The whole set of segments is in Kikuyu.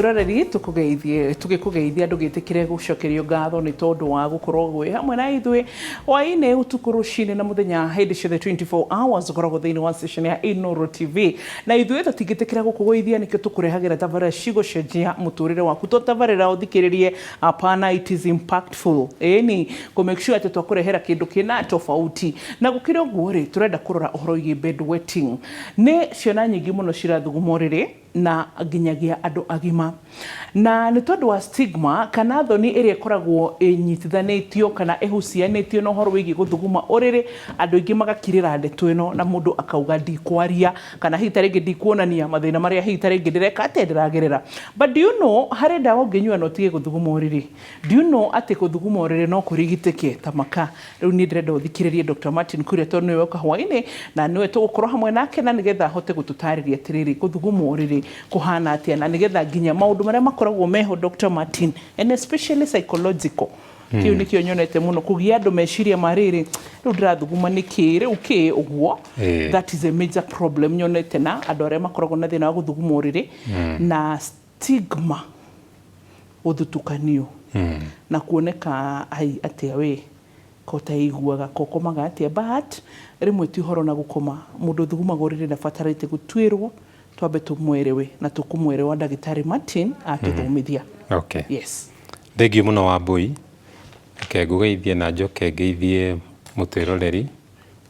Mwĩroreri, tũkũgeithie tũgĩkũgeithia, ndũgĩtĩkĩre gũcokerio ngatho nĩ tondũ wa gũkorwo gwĩ hamwe na ithuĩ hwaĩ-inĩ, ũtukũ, rũcinĩ na mũthenya, hĩndĩ ciothe 24 hours ũkoragwo thĩinĩ wa station ya Inooro TV, na ithuĩ tũtingĩtĩkĩra gũkũgũithia. Nĩkĩo tũkũrehagĩra tabarĩra cigũcenjia mũtũrĩre waku. To tabarĩra ũthikĩrĩrie, hapana, it is impactful. Ĩni kũ make sure atĩ twakũrehera kĩndũ kĩna tofauti. Na gũkĩrĩ ũguo rĩ, tũrenda kũrora ũhoro wĩgiĩ bedwetting. Nĩ ciana nyingĩ mũno cirathuguma ũrĩrĩ na nginyagia andũ agima, na nĩ tondũ wa stigma kana thoni ĩrĩa ĩkoragwo ĩnyitithanĩtio kana ĩhucianĩtio na ũhoro wĩgiĩ gũthuguma ũrĩrĩ. Andũ aingĩ magakirĩra ndeto ĩno na mũndũ akauga ndikwaria, kana hihi ta rĩngĩ ndikuonania mathĩna marĩa hihi ta rĩngĩ ndĩreka atĩa, ndĩragerera. But do you know harĩ ndawa ũngĩnyua na ũtige gũthuguma ũrĩrĩ? Do you know atĩ gũthuguma ũrĩrĩ no kũrigitĩke ta maka? Rĩu niĩ ndĩrenda ũthikĩrĩrie Dr. Martin Kuria, tondũ nĩwe ũka hwaĩ-inĩ na nĩwe tũgũkorwo hamwe nake, na nĩgetha ahote gũtũtarĩria atĩrĩrĩ, gũthuguma ũrĩrĩ kũhana atĩa, na nĩgetha nginya maũndũ marĩa makoragwo meho, Dr. Martin, and especially psychological. Kĩu nĩkĩo nyonete mũno kũgia andũ meciria ma rĩrĩ, rĩu ndĩrathuguma nĩkĩ, rĩu kĩ ũguo. That is a major problem nyonete na andũ arĩa makoragwo na thĩna wa gũthuguma ũrĩrĩ, na stigma, gũthutukanio na kuoneka ai atĩa, we ko taiguaga ko komaga atĩa. But rĩmwe ti ũhoro na gũkoma. Mũndũ ũthugumaga ũrĩrĩ ndabatarĩte gũtuĩrwo, twambe tũmwerewe, na tũkũmwerewa ndagĩtarĩ Martin atũthomithia. Yes. Thengiũ mũno, Wambui. Reke ngũgeithie na njoke ngeithie mũtwĩroreri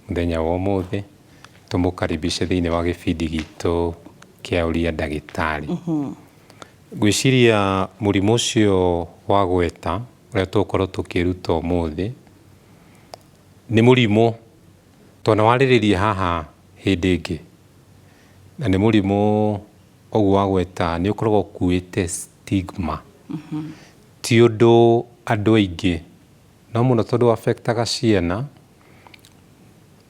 mũthenya wa ũmũthĩ, tũmũkaribishe thĩinĩ wa gĩbindi gitũ kĩa Ũria Ndagĩtarĩ. Ngwĩciria mũrimũ ũcio wa gweta ũrĩa tũgũkorwo tũkĩruta ũmũthĩ nĩ mũrimũ twanawarĩrĩria haha hĩndĩ ĩngĩ, na nĩ mũrimũ ũguo wa gweta nĩ ũkoragwo ũkuĩte stigma. Ti ũndũ andũ aingĩ no mũno, tondũ affectaga ciana.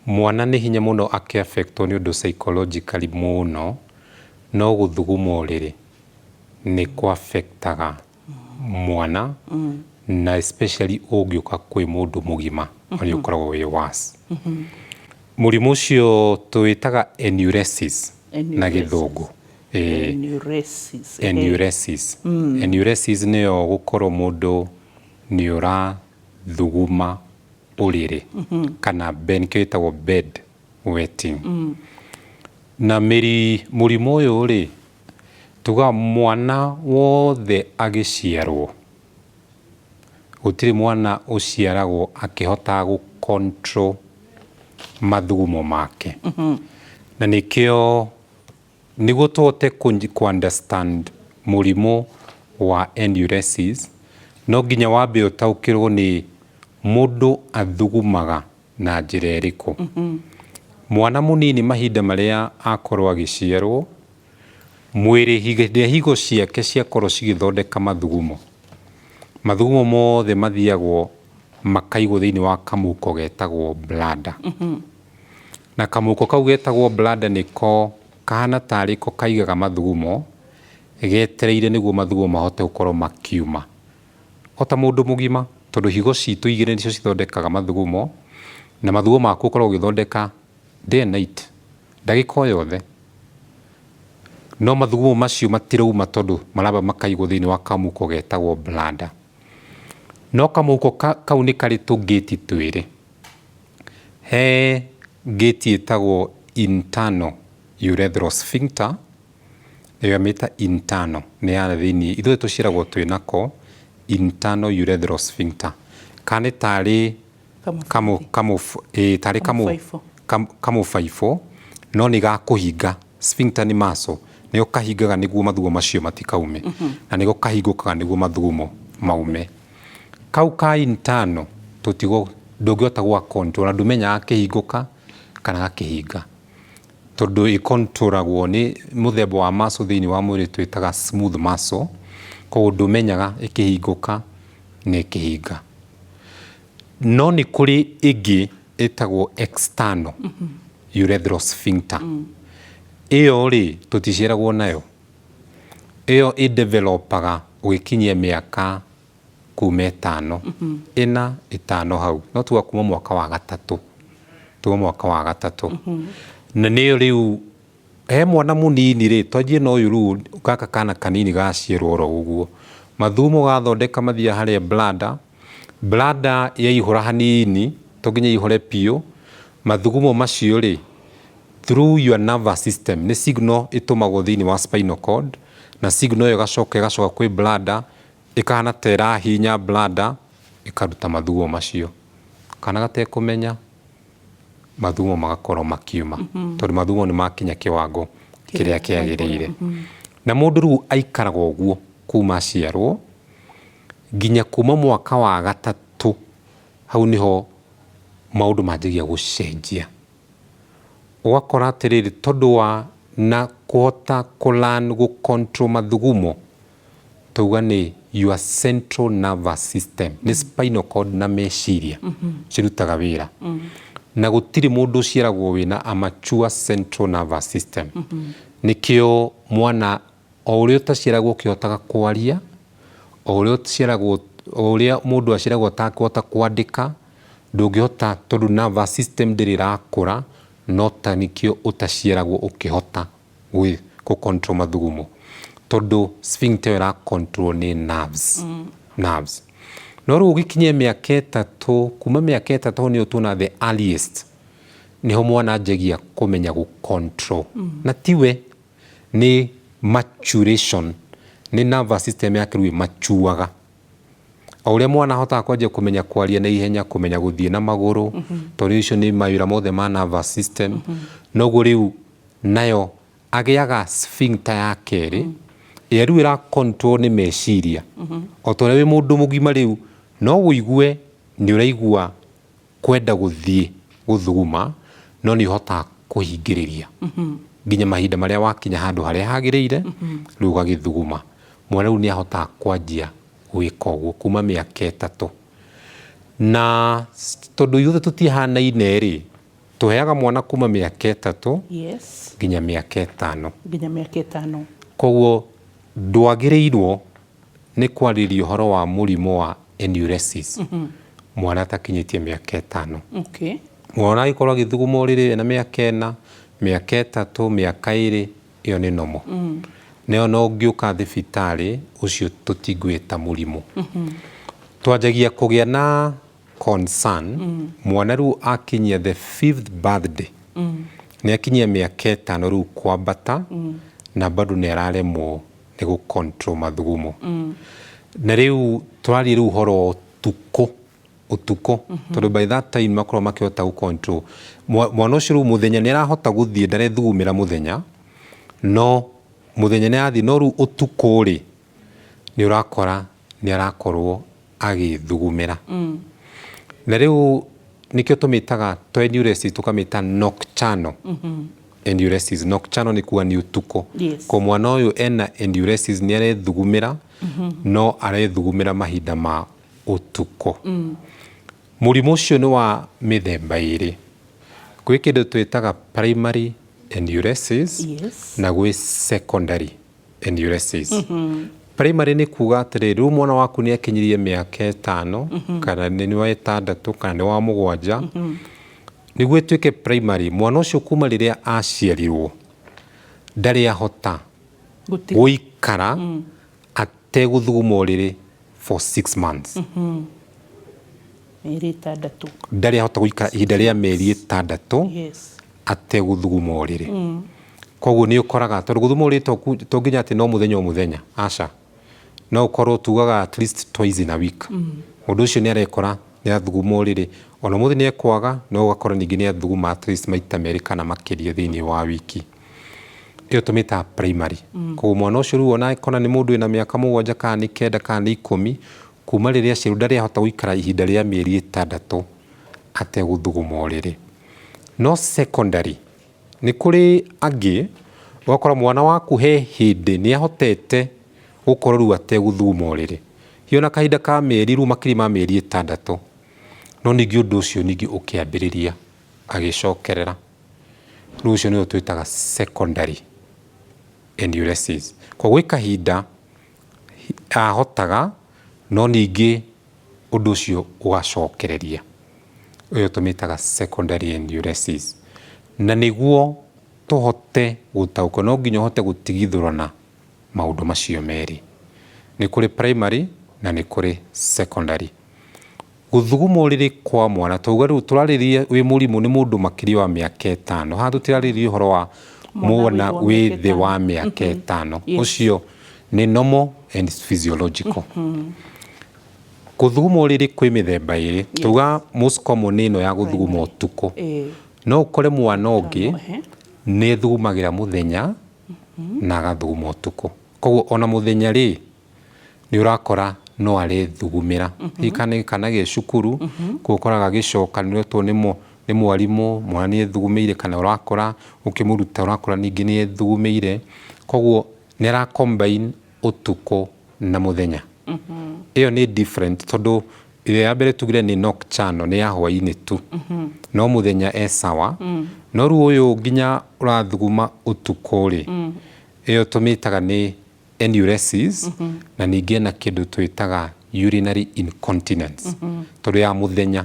Mwana nĩ hinya mũno akĩ affectwo nĩ ũndũ psychologically mũno, no gũthuguma ũrĩrĩ nĩ kũ affectaga mwana, na especially ũngĩũka kwĩ mũndũ mũgima nĩ ũkoragwo wĩ worse. Mũrimũ ũcio tũwĩtaga enuresis na Gĩthũngũ. Enuresis. Enuresis. Enuresis nĩyo gũkorwo mũndũ nĩ ũrathuguma ũrĩrĩ, kana bed, nĩkĩo ĩtagwo bed wetting. Na mĩri mũrimũ ũyũ rĩ, tugaga mwana wothe agĩciarwo, gũtirĩ mwana ũciaragwo akĩhotaga gũ control mathugumo make. Na nĩkĩo nĩguo tũhote kũ understand mũrimũ wa enuresis, no nginya wambe ũtaũkĩrwo nĩ mũndũ athugumaga na njĩra ĩrĩkũ. Mwana mũnini, mahinda marĩa akorwo agĩciarwo, mwĩrĩ hĩndĩ ĩrĩa higo ciake ciakorwo cigĩthondeka mathugumo, mathugumo mothe mathiagwo makaigwo thĩinĩ wa kamũhuko getagwo bladder. Na kamũhuko kau getagwo bladder nĩko kahana tarĩ ko kaigaga mathugumo getereire nĩguo mathugumo mahote gũkorwo makiuma o ta mũndũ mũgima, tondũ higo citũ igĩrĩ nĩcio cithondekaga mathugumo, na mathugumo maku ũkoragwo ũgĩthondeka day and night, ndagĩka o yothe. No mathugumo macio matirauma tondũ maramba makaigwo thĩinĩ wa kamũhuko getagwo bladder. No kamũhuko kau nĩ karĩ tũngĩti twĩrĩ. He ngĩti ĩtagwo internal urethral sphincter, ĩyo mĩta internal nĩ ya thĩinĩ, ithuĩ tũciaragwo twĩ nako internal urethral sphincter, kana nĩ tarĩ tarĩ kamũbaibũ, no nĩ ga kũhinga. Sphincter nĩ muscle, nĩyo kahingaga nĩguo mathugumo macio matikaume, na nĩko kahingũkaga nĩguo mathugumo maume. Kau ka internal tũtigo ndũngĩhota gwa control, na ndũmenyaga gakĩhingũka kana gakĩhinga, tondũ ĩkontrolagwo nĩ mũthemba wa muscle thĩinĩ wa mwĩrĩ twĩtaga smooth muscle. Koguo ndũmenyaga ĩkĩhingũka na ĩkĩhinga. No nĩ kũrĩ ĩngĩ ĩtagwo external urethral sphincter. Ĩyo rĩ, tũticiaragwo nayo. Ĩyo ĩdevelopaga ũgĩkinyia mĩaka kuma 5, 4, 5 hau, no tuga kuma mwaka wa gatatũ, tuga mwaka wa gatatũ. Na nĩyo rĩu He mwana mũnini rĩ, twanjie na ũyũ rĩu, gaka kana kanini gaciarwo oro ũguo, mathugumo gathondeka mathiaga harĩa bladder. Bladder yaihũra hanini, to nginya ĩihũre biũ, mathugumo macio rĩ, through your nervous system, nĩ signal ĩtũmagwo thĩinĩ wa spinal cord, na signal ĩyo ĩgacoka ĩgacoka kwĩ bladder, ĩkahana ta ĩrahihinya bladder, ĩkaruta mathugumo macio. Kana gatekũmenya, mathugumo magakorwo makiuma, tondũ mathugumo nĩ makinya kĩwango kĩrĩa kĩagĩrĩire. Na mũndũ rĩu aikaraga ũguo kuma aciarwo, nginya kuma mwaka wa gatatũ, hau nĩho maũndũ manjagia gũcenjia. Ũgakora atĩrĩrĩ, tondũ wa na kũhota kũ learn gũ control mathugumo, tauga nĩ your central nervous system, nĩ spinal cord na meciria cirutaga wĩra. Na gũtirĩ mũndũ ũciaragwo wĩna a mature central nervous system. Nĩkĩo mwana o ũrĩa ũtaciaragwo ũkĩhotaga kwaria, o ũrĩa ũciaragwo, o ũrĩa mũndũ aciaragwo atakũhota kwandĩka, ndũngĩhota tondũ nervous system ndĩrĩ ĩrakũra, no ta nĩkĩo ũtaciaragwo ũkĩhota gũ control mathugumo, tondũ sphincter ĩyo ĩra control nĩ nerves. Nerves. No rĩu ũgĩkinyia mĩaka 3, kuma mĩaka 3 hau nĩho tuona the earliest, nĩho mwana anjagia kũmenya gũ control. Na tiwe, nĩ maturation, nĩ nervous system yake rĩu ĩmatuaga. O ũrĩa mwana ahotaga kwanjia kũmenya kwaria na ihenya, kũmenya gũthiĩ na magũrũ, tondũ icio nĩ mawĩra mothe ma nervous system, noguo rĩu nayo agĩaga sphincter ya kerĩ, ĩrĩa rĩu ĩra control nĩ meciria. O ta ũrĩa wĩ mũndũ mũgima rĩu, no ũigue nĩ ũraigua kwenda gũthiĩ gũthuguma, no nĩ ũhotaga kũhingĩrĩria nginya mahinda marĩa wakinya handũ harĩa hagĩrĩire, rĩu ũgagĩthuguma. Mwana rĩu nĩ ahotaga kwanjia gwĩka ũguo kuma mĩaka 3. Na tondũ ithuothe tũtihanaine rĩ, tũheaga mwana kuma mĩaka 3 nginya mĩaka 5. Nginya mĩaka 5. Koguo ndwagĩrĩirwo nĩ kwarĩrĩria ũhoro wa mũrimũ wa enuresis mwana atakinyĩtie mĩaka 5. Mwana agĩkorwo agĩthuguma ũrĩrĩ ena mĩaka 4, mĩaka 3, mĩaka 2, ĩyo nĩ normal. Nayo no ũngĩũka thibitarĩ ũcio tũtingwĩta mũrimũ. Twanjagia kũgĩa na concern mwana rĩu akinyia the 5th birthday. Nĩ akinyia mĩaka 5 rĩu kwambata, na bado nĩ araremwo nĩ gũ control mathugumo. Na rĩu tũraria rĩu ũhoro wa ũtukũ, ũtukũ, tondũ by that time makorwo makĩhota gũ control. Mwana ũcio rĩu mũthenya nĩ arahota gũthiĩ, ndarethugumĩra mũthenya, no mũthenya nĩ arathiĩ, no rĩu ũtukũ rĩ, nĩ ũrakora nĩ arakorwo agĩthugumĩra. Na rĩu nĩkĩo tũmĩtaga to enuresis, tũkamĩta nocturnal enuresis. Nocturnal nĩ kuga nĩ ũtukũ. Ko mwana ũyũ ena enuresis, nĩ arethugumĩra, no arethugumĩra mahinda ma ũtukũ. Mũrimũ ũcio nĩ wa mĩthemba ĩrĩ. Gwĩ kĩndũ twĩtaga primary enuresis na gwĩ secondary enuresis. Primary nĩ kuga atĩrĩrĩ, rĩu mwana waku nĩ akinyirie mĩaka 5, kana nĩ wa 6, kana nĩ wa 7. Nĩguo ĩtuĩke primary, mwana ũcio kuma rĩrĩa aciarirwo ndarĩ ahota gũikara ategũthuguma ũrĩrĩ for 6 months. Mĩeri 6. Ndarĩ ahota gũikara ihinda rĩa mĩeri 6 ategũthuguma ũrĩrĩ. Koguo nĩ ũkoraga tondũ gũthuguma ũrĩrĩ to nginya atĩ no mũthenya o mũthenya, aca. No ũkorwo tugaga at least twice in a week. Mũndũ ũcio nĩ arekora nĩ athuguma ũrĩrĩ, ona ũmũthĩ nĩ ekwaga, no ũgakora ningĩ nĩ athuguma at least maita merĩ kana makĩria thĩinĩ wa wiki. Ĩyo tũmĩtaga primary. Koguo mwana ũcio rĩu ona kona nĩ mũndũ wĩna mĩaka 7 kana nĩ 9 kana nĩ 10, kuma rĩrĩa aciarirwo ndarĩ ahota gũikara ihinda rĩa mĩeri 6 ategũthuguma ũrĩrĩ. No secondary, nĩ kũrĩ angĩ ũgakora mwana waku he hĩndĩ nĩ ahotete gũkorwo rĩu ategũthuguma ũrĩrĩ, hihi ona kahinda ka mĩeri rĩu makĩria ma mĩeri 6, no ningĩ ũndũ ũcio ningĩ ũkĩambĩrĩria agĩcokerera. Rĩu ũcio nĩwe twĩtaga secondary enuresis. Koguo gwĩ kahinda ahotaga, no ningĩ ũndũ ũcio ũgacokereria. Ũyũ tũmĩtaga secondary enuresis. Na nĩguo Tũhote gũtaũkwo, no nginya ũhote gũtigithũrana maũndũ macio merĩ. Nĩ kũrĩ primary na nĩ kũrĩ secondary. Gũthuguma ũrĩrĩ kwa mwana, twauga rĩu tũrarĩrĩria wĩ mũrimũ nĩ mũndũ makĩria wa mĩaka 5. Haha tũtirarĩrĩria ũhoro wa mwana wĩ thĩ wa mĩaka 5. Ũcio nĩ normal and physiological. Gũthuguma ũrĩrĩ kwĩ mĩthemba ĩrĩ. Twauga most common nĩ ĩno ya gũthuguma ũtukũ. No ũkore mwana ũngĩ nĩ ethugumagĩra mũthenya na agathuguma ũtukũ. Koguo ona mũthenya rĩ, nĩ ũrakora no arethugumĩra. Hihi kana kana ge cukuru, kũu ũkoraga agĩcoka nĩ ũretwo nĩ mwarimũ, mwana nĩ ethugumĩire, kana ũrakora ũkĩmũruta ũrakora ningĩ nĩ ethugumĩire. Koguo nĩ ara combine ũtukũ na mũthenya. Ĩyo nĩ different tondũ ĩrĩa ya mbere tugire nĩ nocturnal, nĩ ya hwainĩ tu, no mũthenya e sawa. No rĩu ũyũ nginya ũrathuguma ũtukũ rĩ, ĩyo tũmĩtaga nĩ enuresis, na ningĩ ena kĩndũ twĩtaga urinary incontinence. Tondũ ya mũthenya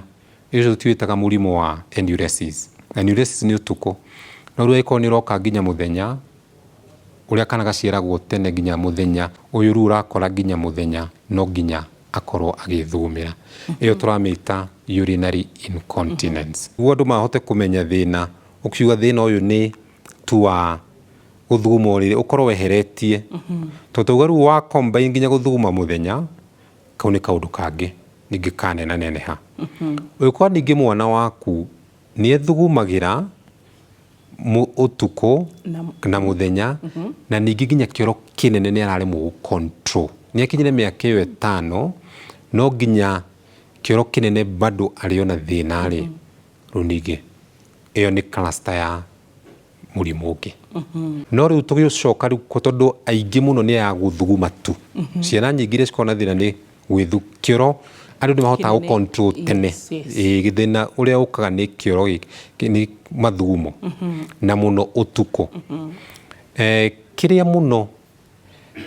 ĩyo tũtiwĩtaga mũrimũ wa enuresis. Enuresis nĩ ũtukũ, no rĩu angĩkorwo nĩ ũroka nginya mũthenya, ũrĩa kana gaciaragwo tene nginya mũthenya ũyũ, rĩu ũrakora nginya mũthenya no nginya akorwo agĩthugumĩra, ĩyo tũramĩta urinary incontinence. Nĩguo andũ mahote kũmenya thĩna, ũkiuga thĩna ũyũ nĩ tu wa gũthuguma ũrĩrĩ, ũkorwo weheretie, tondũ tauga rĩu wa combine nginya gũthuguma mũthenya, kau nĩ kaũndũ kangĩ ningĩ kanenaneneha. Ũngĩkorwo ningĩ mwana waku nĩ ethugumagĩra ũtukũ na mũthenya, na ningĩ nginya kĩoro kĩnene nĩ araremwo gũ control, nĩ akinyire mĩaka ĩyo 5 no nginya kĩoro kĩnene bado arĩ ona thĩna rĩ, rĩu ningĩ ĩyo nĩ cluster ya mũrimũ ũngĩ. No rĩu tũgĩcoka rĩu, tondũ aingĩ mũno nĩ ya gũthuguma tu, ciana nyingĩ iria cikoragwo na thĩna nĩ gwĩthu kĩoro, andũ nĩ mahotaga gũ control tene. Ĩĩ, thĩna ũrĩa ũkaga nĩ kĩoro gĩkĩ, nĩ mathugumo na mũno ũtukũ. Kĩrĩa mũno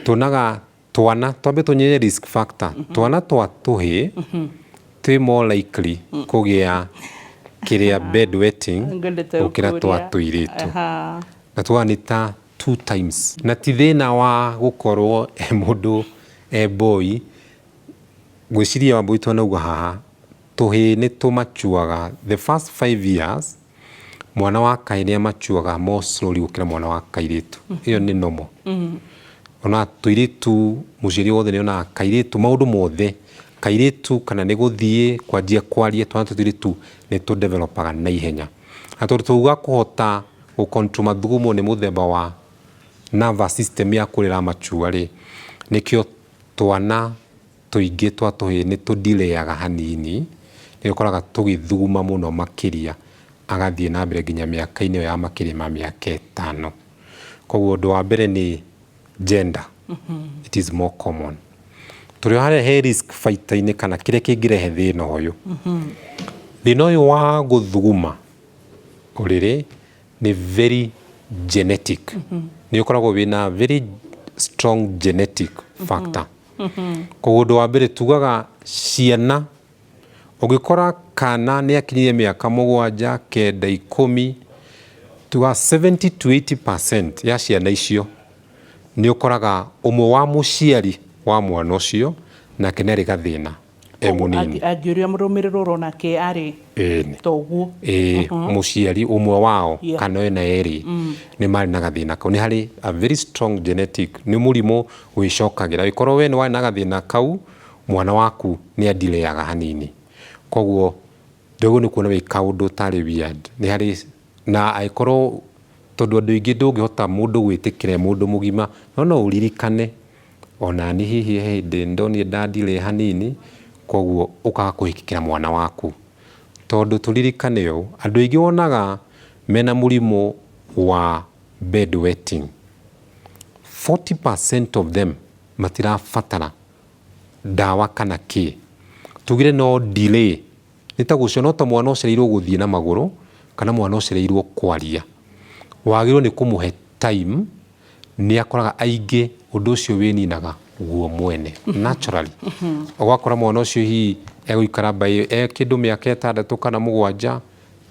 tuonaga twana, twambe tũnyenye risk factor, twana twa tũhĩĩ twĩ more likely kũgĩa kĩrĩa bed wetting gũkĩra twa tũirĩtu, na tuonaga nĩ ta two times. Na ti thĩna wa gũkorwo e mũndũ e boy, ngwĩciria Wambũi twanauga haha tũhĩĩ nĩ tũmachuaga the first 5 years. Mwana wa kahĩĩ nĩ amachuaga more slowly gũkĩra mwana wa kairĩtu. Ĩyo nĩ normal. Ona tũirĩtu, mũciari wothe nĩ onaga kairĩtu maũndũ mothe, kairĩtu kana nĩ gũthiĩ kwanjia kwaria, twana tũu tũirĩtu nĩ tũdevelopaga na ihenya. Na tondũ twauga kũhota gũ control mathugumo nĩ mũthemba wa nervous system yaku ũrĩa ĩramachua rĩ, nĩkĩo twana tũingĩ twa tũhĩĩ nĩ tũdilayaga hanini, nĩ ũkoraga tũgĩthuguma mũno makĩria, agathiĩ na mbere nginya mĩaka-inĩ ĩyo ya makĩria ma mĩaka 5. Koguo ũndũ wa mbere nĩ gender, it is more common. Tũrĩ o harĩa he risk factor-inĩ, kana kĩrĩa kĩngĩrehe thĩna ũyũ. Thĩna ũyũ wa gũthuguma ũrĩrĩ nĩ very genetic, nĩ ũkoragwo wĩna very strong genetic factor. Koguo ũndũ wa mbere tugaga ciana, ũngĩkora kana nĩ akinyirie mĩaka 7, 9, 10, tuga 70 to 80% ya ciana icio nĩ ũkoraga ũmwe wa mũciari wa mwana ũcio nake nĩ arĩ gathĩna e mũnini. Angĩũria mũrũmĩrĩrwo ũrona ke arĩ Ĩni. Toguo. Ĩĩ, mũciari ũmwe wao kana ena erĩ nĩ marĩ na gathĩna kau. Nĩ harĩ a very strong genetic, nĩ mũrimũ wĩcokagĩra. Ĩkorwo we nĩ warĩ na gathĩna kau, mwana waku nĩ adilayaga hanini. Koguo ndũguo nĩ kuona wĩ kaũndũ tarĩ weird. Nĩ harĩ na angĩkorwo, tondũ andũ aingĩ ndũngĩhota mũndũ gwĩtĩkĩra e mũndũ mũgima, no no ũririkane onani hihi he hĩndĩ ndonire ndadelay hanini. Koguo ũkaga kũhĩkĩkĩra mwana waku, tondũ tũririkane ũũ, andũ aingĩ wonaga mena mũrimũ wa bed wetting, 40% of them matirabatara ndawa kana kĩ, tugire no delay. Nĩ ta gũcio, no ta mwana ũcereirwo gũthiĩ na magũrũ kana mwana ũcereirwo kwaria, wagĩrĩirwo nĩ kũmũhe time. Nĩ akoraga aingĩ ũndũ ũcio wĩninaga guo mwene naturally. Ũgakora mwana ũcio hihi egũikara by e kĩndũ mĩaka 6 kana 7,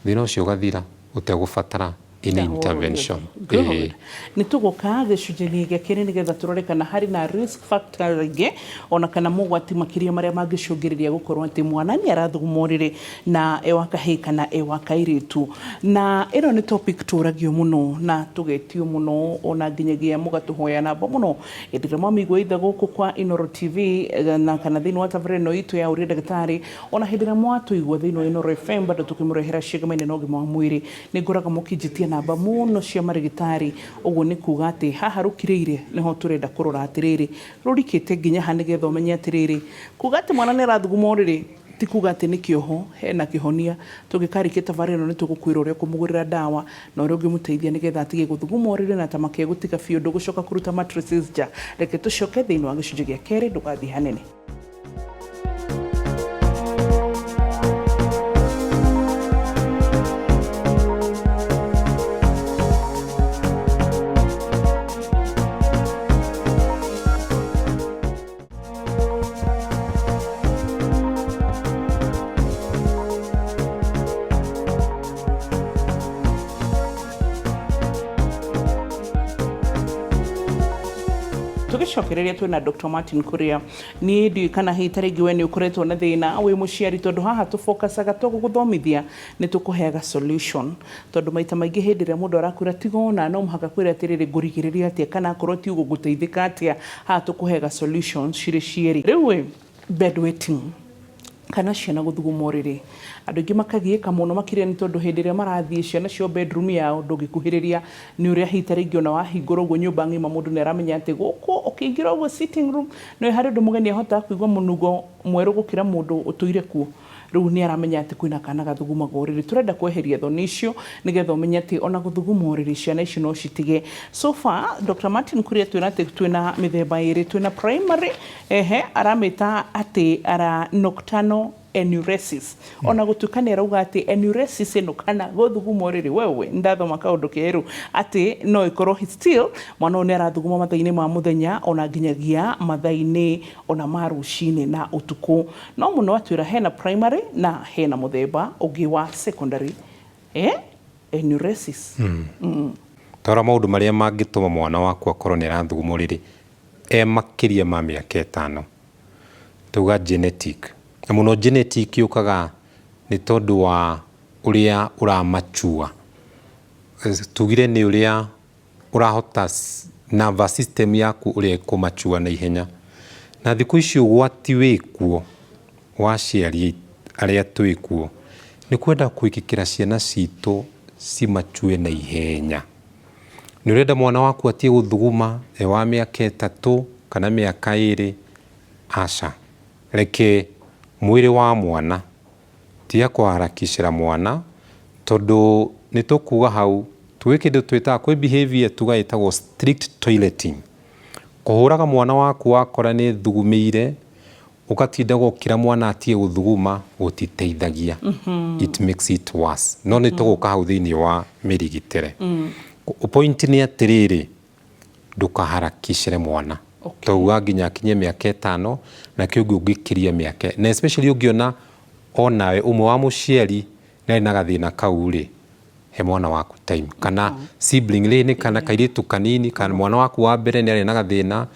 thĩna ũcio ũgathira ũtegũbatara Any intervention. Good. Nĩ tũgũka gĩcunjĩ-inĩ gĩa kerĩ nĩgetha tũrore kana harĩ na risk factor ĩngĩ ona kana mogwati makĩria marĩa mangĩcũngĩrĩria gũkorwo atĩ mwana nĩ arathuguma ũrĩrĩ na e wa kahĩĩ kana e wa kairĩtu. Na ĩno nĩ topic tũragio mũno na tũgetio mũno ona nginyagia mũgatũhoya namba mũno hĩndĩ ĩrĩa mwamĩigua ithe gũkũ kwa Inooro TV na kana thĩinĩ wa tabarĩra ĩno itũ ya Ũria Ndagĩtarĩ, ona hĩndĩ ĩrĩa mwatũigua thĩinĩ wa Inooro FM bado tũkĩmũrehera ciĩgamaine na ũgima wa mwĩrĩ. Nĩ ngoraga mũkĩnjĩtia namba mũno cia marĩgĩtarĩ, ũguo nĩ kuga atĩ haha rũkirĩire nĩho tũrenda kũrora atĩrĩrĩ, rũrikĩte nginya ha nĩgetha ũmenye atĩrĩrĩ, kuga atĩ mwana nĩ arathuguma ũrĩrĩ ti kuga atĩ nĩ kĩoho, hena kĩhonia. Tũngĩkarĩkia tabarĩra ĩno nĩ tũgũkwĩra ũrĩa ũkũmũgũrĩra ndawa na ũrĩa ũngĩmũteithia nĩgetha atige gũthuguma ũrĩrĩ na ta makegũtiga biũ ndũgũcoka kũruta mattresses nja. Reke tũcoke thĩinĩ wa gĩcunjĩ gĩa kerĩ, ndũgathiĩ hanene. Tũgĩcokereria twĩna Dr. Martin Kuria. Niĩ ndiũĩ kana hihi ta rĩngĩ we nĩ ũkoretwo na thĩna wĩ mũciari, tondũ haha tũfokacaga to gũgũthomithia, nĩ tũkũheaga solution, tondũ maita maingĩ hĩndĩ ĩrĩa mũndũ arakwĩra tiga ona no mũhaka kwĩra atĩrĩrĩ, ngũrigĩrĩria atĩa, kana akorwo ti ũguo ngũteithĩka atĩa. Haha tũkũheaga solutions cirĩ cierĩ. Rĩu ĩ bedwetting kana ciana gũthuguma ũrĩrĩ, andũ aingĩ makagiĩka mũno makĩria nĩ tondũ hĩndĩ ĩrĩa marathiĩ ciana ciao bedroom yao ndũngĩkuhĩrĩria nĩ ũrĩa hihi ta rĩngĩ ona wahingũra ũguo nyũmba ng'ima mũndũ nĩ aramenya atĩ gũkũ ũkĩingĩra ũguo sitting room nĩ harĩ ũndũ mũgeni ahotaga kũigua mũnungo mwerũ gũkĩra mũndũ ũtũire kuo. Rĩu nĩ aramenya atĩ kwĩna kana gathugumaga ũrĩrĩ. Tũrenda kweheria thoni icio nĩgetha ũmenye atĩ ona gũthuguma ũrĩrĩ ciana ici no citige. So far Dr. Martin Kuria twĩna atĩ twĩna mĩthemba ĩrĩ, twĩna primary ehe aramĩta atĩ ara nocturnal enuresis, ona gũtuĩka nĩ arauga atĩ enuresis ĩno kana gũthuguma ũrĩrĩ, wewe ndathoma kaũndũ kerũ atĩ no ĩkorwo still mwana ũyũ nĩ arathuguma mathaa-inĩ ma mũthenya ona nginyagia mathaa-inĩ ona ma rũcinĩ na ũtukũ. No mũno atwĩra hena primary na hena mũthemba ũngĩ wa secondary enuresis. Tarora maũndũ marĩa mangĩtũma mwana waku akorwo nĩ arathuguma ũrĩrĩ e makĩria ma mĩaka 5. Tuga genetic. Na mũno genetic yũkaga nĩ tondũ wa ũrĩa ũramachua. Tugire nĩ ũrĩa ũrahota nervous system yaku ũrĩa ĩkũmachua na ihenya. Na thikũ ici ũgwati wĩkuo wa aciari arĩa twĩkuo nĩ kwenda kwĩkĩkĩra ciana citũ cimachue na ihenya. Nĩ ũrenda mwana waku atige gũthuguma e wa mĩaka 3 kana mĩaka 2. Aca, reke mwĩrĩ wa mwana tiga kũharakicĩra mwana, tondũ nĩ tũkuga hau twĩ kĩndũ twĩtaga kwĩ behavior tuga ĩtagwo strict toileting. Kũhũraga mwana waku wakora nĩ thugumĩire ũgatinda gũkĩra mwana atige gũthuguma gũtiteithagia. It makes it worse. No nĩ tũgũka hau thĩinĩ wa mĩrigitĩre. Point nĩ atĩrĩrĩ, ndũkaharakicĩre mwana. Tauga nginya akinye mĩaka 5 na kĩu ũngĩkĩria mĩaka, na especially ũngĩona onawe ũmwe wa mũciari nĩ arĩ na gathĩna kau rĩ, he mwana waku time. Kana sibling rĩ, nĩ kana kairĩtu kanini kana mwana waku wa mbere nĩ arĩ na gathĩna,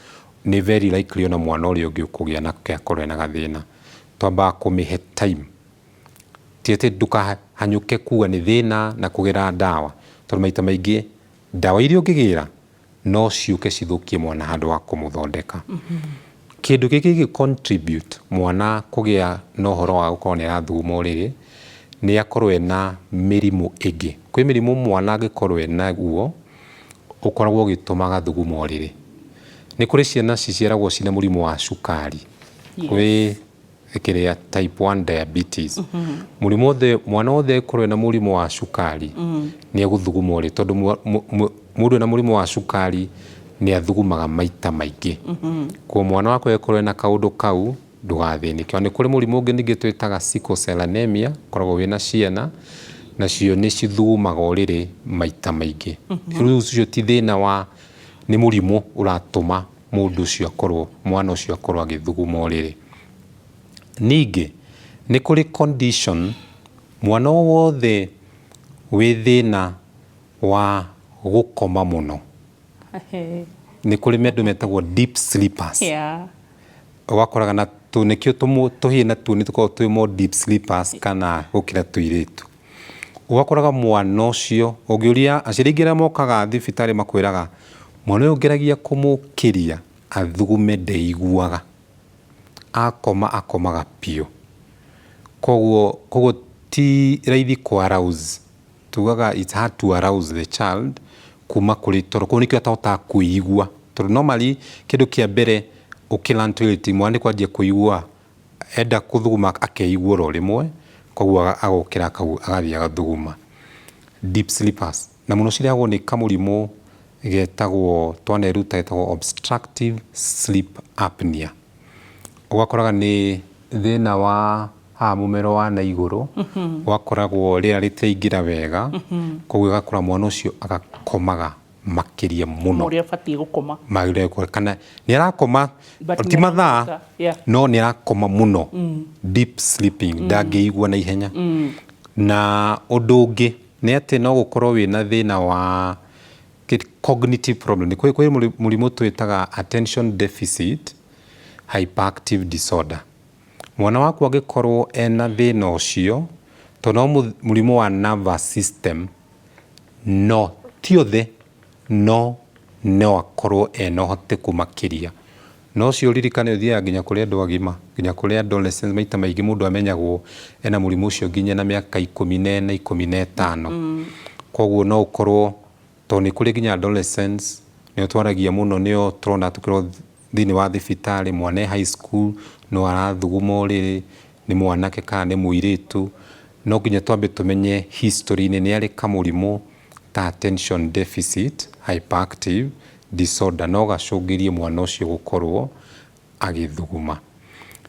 nĩ very likely ona mwana ũrĩa ũngĩ ũkũgĩa nake akorwo ena gathĩna. Twambaga kũmĩhe time. Ti atĩ ndũkahanyũke kuga nĩ thĩna na kũgĩra ndawa, tondũ maita maingĩ ndawa iria ũngĩgĩra no ciũke cithũkie mwana handũ wa kũmũthondeka. Kĩndũ gĩkĩ gĩ contribute mwana kũgĩa na ũhoro wa gũkorwo nĩ arathuguma ũrĩrĩ nĩ akorwo ena mĩrimũ ĩngĩ. Kwĩ mĩrimũ mwana angĩkorwo enaguo ũkoragwo ũgĩtũma agathuguma ũrĩrĩ. Nĩ kũrĩ ciana ciciaragwo ciĩna mũrimũ wa cukari. Kwĩ kĩrĩa type 1 diabetes. Mũrimũ wothe, mwana wothe angĩkorwo ena mũrimũ wa cukari nĩ egũthuguma ũrĩrĩ, tondũ mũndũ ena mũrimũ wa cukari nĩ athugumaga maita maingĩ. Koguo mwana waku angĩkorwo ena kaũndũ kau ndũgathĩnĩke. Ona nĩ kũrĩ mũrimũ ũngĩ ningĩ twĩtaga sickle cell anemia, ũkoragwo wĩna ciana nacio nĩ cithugumaga ũrĩrĩ maita maingĩ. Rĩu ũcio ti thĩna wa, nĩ mũrimũ ũratũma mũndũ ũcio akorwo, mwana ũcio akorwo agĩthuguma ũrĩrĩ. Ningĩ nĩ kũrĩ condition mwana o wothe wĩ thĩna Wa gũkoma mũno. Nĩ kũrĩ andũ metagwo deep sleepers. Ũgakoraga na tũ nĩkĩo tũhĩĩ natuo nĩ tũkoragwo twĩ more deep sleepers kana gũkĩra tũirĩtu. Ũgakoraga mwana ũcio, ũngĩũria aciari aingĩ arĩa mokaga thibitarĩ makwĩraga mwana ũyũ ngeragia kũmũkĩria athugume ndeiguaga. Akoma akomaga biũ. Koguo ti raithi kũ arouse, tugaga it's hard to arouse the child kuma kũrĩ toro. Koguo nĩkĩo atahotaga kwĩigua. Tondũ normally kĩndũ kĩa mbere ũkĩ learn toileting mwana nĩ kwanjia kũigua, enda gũthuguma akeigua oro rĩmwe, koguo agokĩra agathiĩ agathuguma. Deep sleepers, na mũno cirehagwo nĩ kamũrimũ getagwo, twaneruta getagwo obstructive sleep apnea. Ũgakoraga nĩ thĩna wa haha mũmero wa na igũrũ, ũgakoragwo rĩera rĩtiraingĩra wega, koguo ũgakora mwana ũcio agakomaga makĩria mũno ũrĩa abatiĩ gũkoma. Kana nĩ arakoma But ti mathaa nĩarahota, no nĩ arakoma mũno, deep sleeping, ndangĩigua na ihenya. Na ũndũ ũngĩ nĩ atĩ no gũkorwo wĩna thĩna wa cognitive problem. Kwĩ mũrimũ twĩtaga attention deficit hyperactive disorder. Mwana waku angĩkorwo ena thĩna ũcio, tondũ no mũrimũ wa nervous system, no ti othe, no no akorwo ena ũhoteku makĩria. Na ũcio ũririkane ũthiaga nginya kũrĩ andũ agima, nginya kũrĩ adolescents. Maita maingĩ mũndũ amenyagwo ena mũrimũ ũcio nginya na mĩaka 14, 15. Koguo no ũkorwo tondũ nĩ kũrĩ nginya adolescents, nĩo twaragia mũno, nĩo tũrona tũkĩrwo thĩinĩ wa thibitarĩ, mwana e high school no arathuguma ũrĩrĩ, nĩ mwanake kana nĩ mũirĩtu. No nginya twambe tũmenye history-inĩ nĩ arĩ kamũrimũ ta attention deficit hyperactive disorder, no gacũngĩrie mwana ũcio gũkorwo agĩthuguma.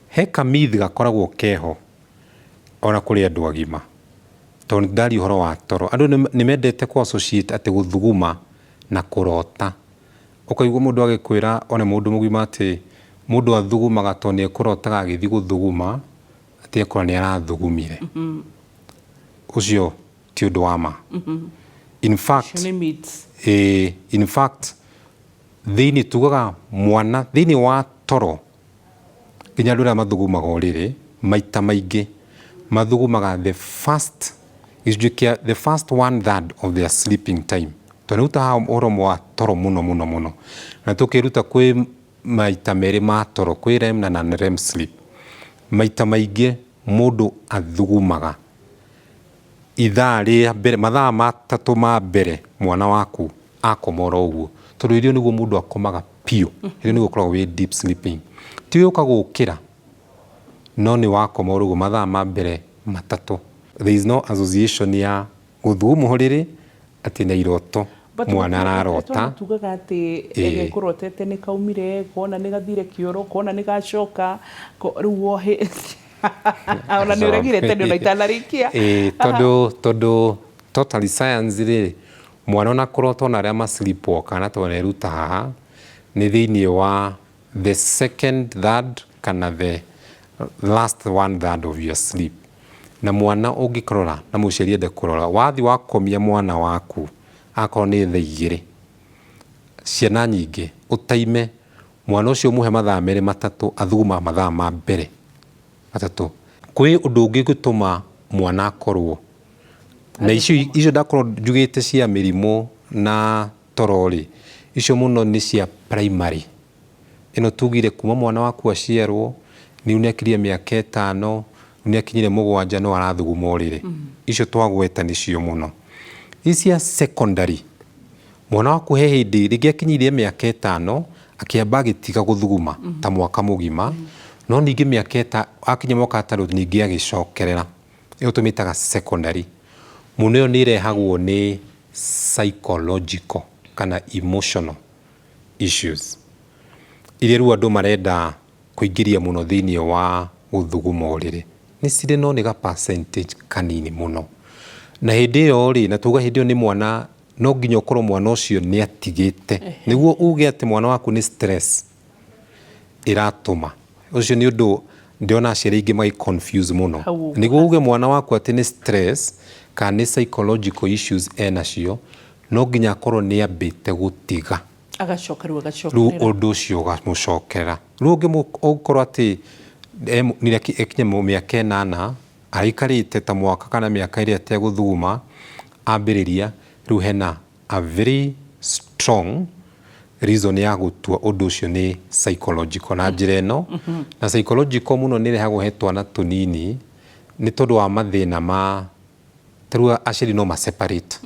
He kamyth gakoragwo keho ona kũrĩ andũ agima, tondũ nĩ ndaria ũhoro wa toro. Andũ nĩ mendete kũ associate atĩ gũthuguma na kũrota. Ũkaigua mũndũ agĩkwĩra, ona mũndũ mũgima, atĩ mũndũ athugumaga tondũ nĩ ekũrotaga agĩthiĩ gũthuguma, atĩ ekora nĩ arathugumire. Ũcio ti ũndũ wa ma. In fact, Icio nĩ myths. In fact, thĩinĩ tugaga mwana thĩinĩ wa toro, nginya andũ arĩa mathugumaga ũrĩrĩ maita maingĩ mathugumaga the first gĩcunjĩ kĩa the first one third of their sleeping time, tondũ nĩ haha ũhoro wa toro mũno mũno mũno, na tũkĩruta kwĩ maita merĩ ma toro, kwĩ REM na non REM sleep. Maita maingĩ mũndũ athugumaga ithaa rĩa mbere, mathaa 3 ma mbere mwana waku akoma oro ũguo, tondũ irio nĩguo mũndũ akomaga biũ, irio nĩguo ũkoragwo wĩ deep sleeping, ti ũka gũkĩra, no nĩ wakoma oro ũguo mathaa ma mbere 3. There is no association ya gũthuguma ũrĩrĩ atĩ na iroto mwana ararota. Tugaga atĩ egekũrotete nĩ kaumire, kona nĩ gathire kĩoro, kona nĩ gacoka, rĩu wohe ona nĩ ũregire tene ona itanarĩkia. Ĩĩ, tondũ totally science rĩ, mwana ona kũrota, ona arĩa ma sleepwalker, na twaneruta haha nĩ thĩinĩ wa the second third kana the last one third of your sleep. Na mwana ũngĩkorora na mũciari ende kũrora, wathi wakomia mwana waku akorwo nĩ thaa 2, ciana nyingĩ ũtaime mwana ũcio, mũhe mathaa 2 3, athuguma mathaa ma mbere 3. Kwĩ ũndũ ũngĩ ũngĩtũma mwana akorwo na icio ndakorwo njugĩte cia mĩrimũ na toro rĩ, icio mũno nĩ cia primary. Ĩno tugire kuma mwana waku aciarwo, rĩu nĩ akirie mĩaka 5, rĩu nĩ akinyire 7, no arathuguma ũrĩrĩ, icio twagweta nĩcio mũno. Ici cia secondary, mwana waku he hĩndĩ rĩngĩ akinyirie mĩaka 5, akĩamba agĩtiga gũthuguma ta mwaka mũgima, no ningĩ mĩaka akinya mwaka 6 ningĩ agĩcokerera, ĩyo tũmĩtaga secondary. Mũno ĩyo nĩ ĩrehagwo nĩ psychological kana emotional issues, iria rĩu andũ marenda kũingĩria mũno thĩinĩ wa gũthuguma ũrĩrĩ. Nĩ cirĩ, no nĩ ga percentage kanini mũno. Na hĩndĩ ĩyo rĩ, na tuga hĩndĩ ĩyo nĩ mwana, no nginya ũkorwo mwana ũcio nĩ atigĩte nĩguo uge atĩ mwana waku nĩ stress ĩratũma. Ũcio nĩ ũndũ ndĩrona aciari aingĩ magĩ confuse mũno. Hau ũguo. Nĩguo uge mwana waku atĩ nĩ stress kana nĩ psychological issues enacio, No nginya akorwo nĩ ambĩte gũtiga. Agacoka rĩu. Rĩu Agacokerera. Ũndũ ũcio ũgamũcokerera. Rĩu ũngĩkorwo atĩ ekinye mĩaka 8, aikarĩte ta mwaka kana mĩaka ĩrĩa ategũthuguma, ambĩrĩria rĩu, hena a very strong reason ya gũtua ũndũ ũcio nĩ psychological na njĩra ĩno. Na psychological mũno nĩ ĩrehagwo he twana tũnini nĩ tondũ wa mathĩna ma tarĩu aciari no ma separate,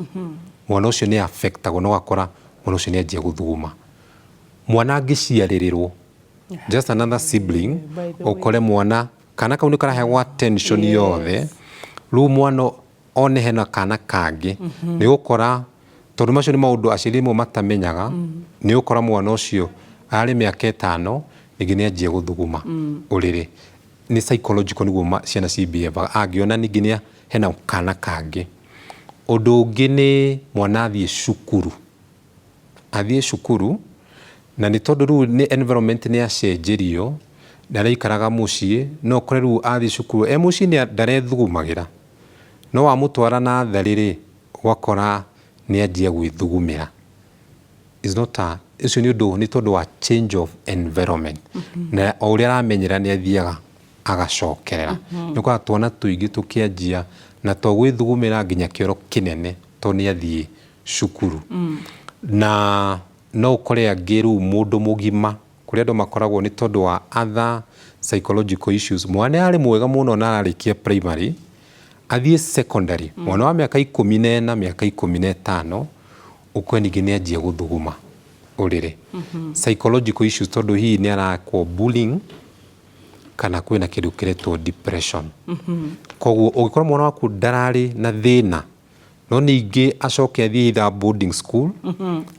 mwana ũcio nĩ affectagwo, no ũgakora mwana ũcio nĩ anjia gũthuguma. Mwana angĩciarĩrĩrwo, just another sibling, By the way. Ũkore mwana kana kau nĩ karaheagwo attention yothe. Rĩu mwana one hena kana kangĩ, nĩ ũgũkora, tondũ macio nĩ maũndũ aciari rĩmwe matamenyaga, nĩ ũgũkora mwana ũcio arĩ mĩaka 5 ningĩ nĩ anjia gũthuguma ũrĩrĩ. Nĩ psychological nĩguo ciana cibehavaga angĩona ningĩ nĩ hena kana kangĩ. Ũndũ ũngĩ nĩ mwana athiĩ cukuru, na nĩ tondũ rĩu nĩ environment nĩ yacenjerio, ndaraikaraga mũciĩ, no ũkore rĩu athiĩ cukuru, e mũciĩ nĩ ndarethugumagĩra, no wamũtwara natharĩ rĩ, ũgakora nĩ anjia gwĩthugumĩra. Is not a ũcio nĩ ũndũ nĩ tondũ wa change of environment, na o ũrĩa aramenyera nĩ athiaga agacokerera. Nĩ ũkoraga twana tũingĩ tũkĩanjia na to gwĩthugumĩra nginya kĩoro kĩnene tondũ nĩ athiĩ cukuru. Na no ũkore angĩ rĩu mũndũ mũgima, kũrĩa andũ makoragwo nĩ tondũ wa other psychological issues. Mwana arĩ mwega mũno na ararĩkia primary, athiĩ secondary, mwana wa mĩaka 14, mĩaka 15, ũkore ningĩ nĩ anjia gũthuguma ũrĩrĩ. Psychological issues, tondũ hihi nĩ arakwo bullying kana kwĩna kĩndũ kĩretwo depression. Koguo ũngĩkorwo mwana waku ndararĩ na thĩna, no ningĩ acoke athiĩ either boarding school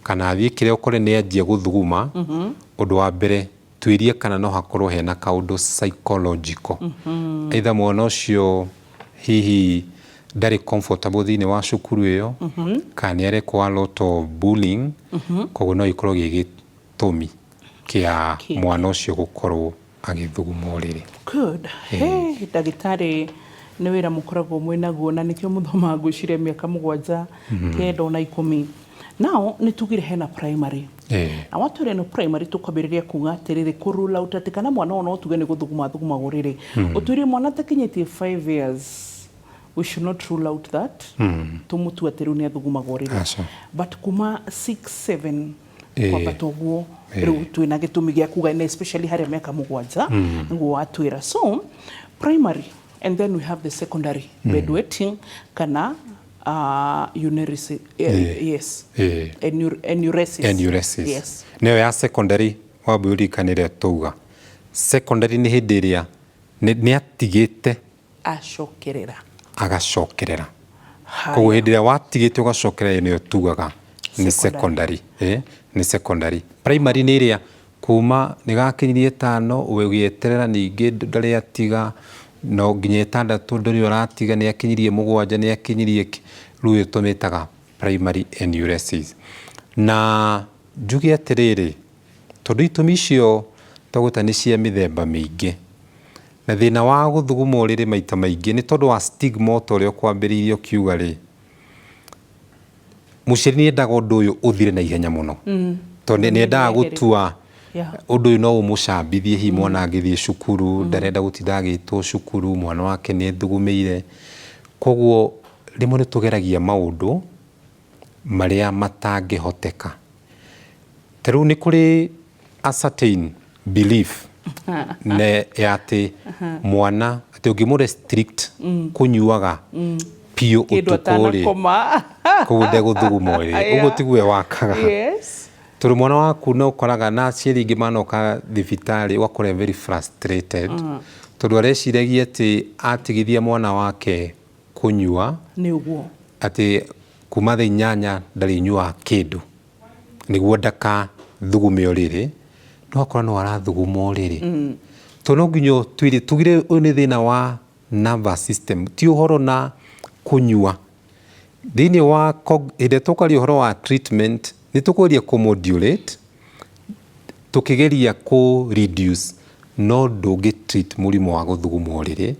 kana athiĩ kĩrĩa, ũkore nĩ anjia gũthuguma, ũndũ wa mbere tuĩrie kana no hakorwo hena kaũndũ psychological, either mwana ũcio hihi ndarĩ comfortable thĩinĩ wa cukuru ĩyo, kana nĩ arekwo a lot of bullying. Koguo no ikorwo gĩ gĩtũmi kĩa mwana ũcio gũkorwo agĩthuguma ũrĩrĩ. Good. Hey, ndagĩtarĩ, nĩ wĩra mũkoragwo mwĩ naguo, na nĩkĩo mũthomaga ngwĩciria mĩaka 7, 9 na 10. Now nĩ tugire hena primary, na watwĩra ĩno primary, tũkwambĩrĩria kuga atĩrĩrĩ, kũ rule out atĩ kana mwana ũyũ no tuge nĩ gũthuguma thuguma ũrĩrĩ. Ũtwĩre mwana atakinyĩtie 5 years, we should not rule out that tũmũtue atĩ rĩu nĩ athugumaga ũrĩrĩ. Aca. But kuma 6, 7 kwambata ũguo, rĩu twĩna gĩtũmi gĩa kuga, na especially harĩa mĩaka 7 nĩguo watwĩra. So primary, and then we have the secondary bedwetting kana uresis, yes. Enuresis. Enuresis. Yes. Nĩyo ya secondary. Wambe ũririkanĩre tauga secondary nĩ hĩndĩ ĩrĩa nĩ atigĩte, acokerera. Agacokerera. Haya. Koguo hĩndĩ ĩrĩa watigĩte ũgacokerera, nĩyo tugaga nĩ Secondary. secondary. Nĩ secondary. Primary nĩ ĩrĩa kuma nĩ gakinyirie 5, ũgĩeterera ningĩ ndarĩ atiga, no nginya 6 ndũrĩ ũratiga, nĩ akinyirie 7, nĩ akinyirie rĩu ĩyo tũmĩtaga primary enuresis. Na njuge atĩrĩrĩ, tondũ itũmi icio twagweta nĩ cia mĩthemba mĩingĩ, na thĩna wa gũthuguma ũrĩrĩ maita maingĩ nĩ tondũ wa stigma, o ta ũrĩa ũkwambĩrĩirie ũkiuga rĩ, mũciari nĩ endaga ũndũ ũyũ ũthire na ihenya mũno, tondũ nĩ endaga gũtua ũndũ ũyũ no ũmũcambithie. Hihi mwana angĩthiĩ cukuru, ndarenda gũtinda agĩtwo cukuru mwana wake nĩ ethugumĩire. Koguo rĩmwe nĩ tũgeragia maũndũ marĩa matangĩhoteka. Ta rĩu nĩ kũrĩ a certain belief ne ya atĩ mwana, atĩ ũngĩmũ restrict kũnyuaga biũ kĩndũ ũtukũ rĩ, atanakoma, koguo ndegũthuguma ũrĩrĩ. Ũguo tiguo wakaga, tondũ mwana waku no ũkoraga na aciari aingĩ manoka thibitarĩ, ũgakora very frustrated, tondũ areciragia atĩ atigithia mwana wake kũnyua, nĩ ũguo, atĩ kuma thaa 8 ndarĩnyuaga kĩndũ nĩguo ndakathugume ũrĩrĩ, no akora no arathuguma ũrĩrĩ. Tondũ no nginya ũtuire tugire ũyũ nĩ thĩna wa nervous system, ti ũhoro na kũnyua. Thĩinĩ wa hĩndĩ ĩrĩa tũkwaria ũhoro wa treatment, nĩ tũkũgeria kũ modulate, tũkĩgeria kũ reduce, no ndũngĩ treat mũrimũ wa gũthuguma ũrĩrĩ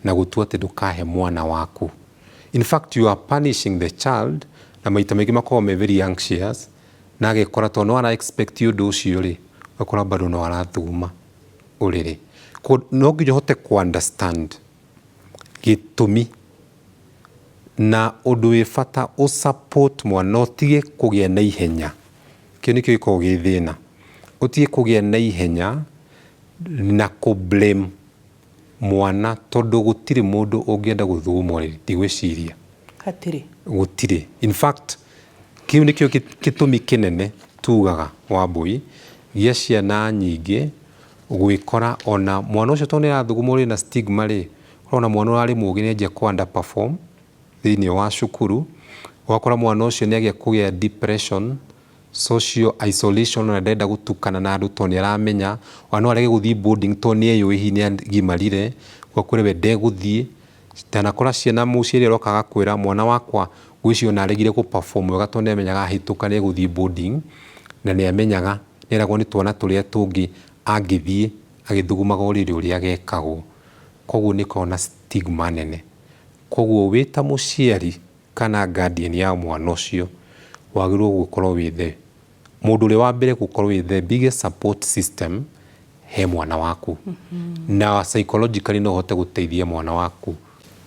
na gũtua atĩ ndũkahe mwana waku. In fact, you are punishing the child. Na maita maingĩ makoragwo me very anxious, na agekora tondũ no ara expect ũndũ ũcio rĩ, ũgakora bado no arathuguma ũrĩrĩ. Koguo no nginya ũhote kũ understand gĩtũmi na ũndũ wĩ bata ũ support mwana, ũtige kũgĩa na ihenya. Kĩu nĩkĩo gĩkoragwo gĩ thĩna. Ũtige kũgĩa na ihenya na kũ blame mwana tondũ gũtirĩ mũndũ ũngĩenda gũthuguma ũrĩrĩ, ndigwĩciria. Hatirĩ. Gũtirĩ. In fact, kĩu nĩkĩo gĩtũmi kĩnene tugaga Wambũi gĩa ciana nyingĩ gwĩkora ona mwana ũcio tondũ nĩ arathuguma ũrĩrĩ na stigma rĩ, ũrona mwana ũrarĩ mũgĩ nĩ anjia kũ underperform thĩinĩ wa cukuru, ũgakora mwana ũcio nĩ agĩa kũgĩa depression, social isolation, ona ndarenda gũtukana na andũ tondũ nĩ aramenya, ona no arege gũthiĩ boarding tondũ nĩ eyũĩ hihi nĩ agimarire, ũgakwĩra we ndegũthiĩ. Ndanakora ciana mũciari aroka agakwĩra mwana wakwa ngwĩciria ona aregire gũ perform wega tondũ nĩ amenyaga ahĩtũka nĩ egũthiĩ boarding, na nĩ amenyaga nĩ eragwo nĩ twana tũrĩa tũngĩ angĩthiĩ agĩthugumaga ũrĩrĩ ũrĩa agekagwo. Koguo nĩ ĩkoragwo na stigma nene. Koguo wĩ ta mũciari kana guardian ya mwana ũcio, wagĩrĩirwo gũkorwo wĩ the mũndũ ũrĩa wa mbere gũkorwo wĩ the biggest support system he mwana waku. Na psychologically no ũhote gũteithia mwana waku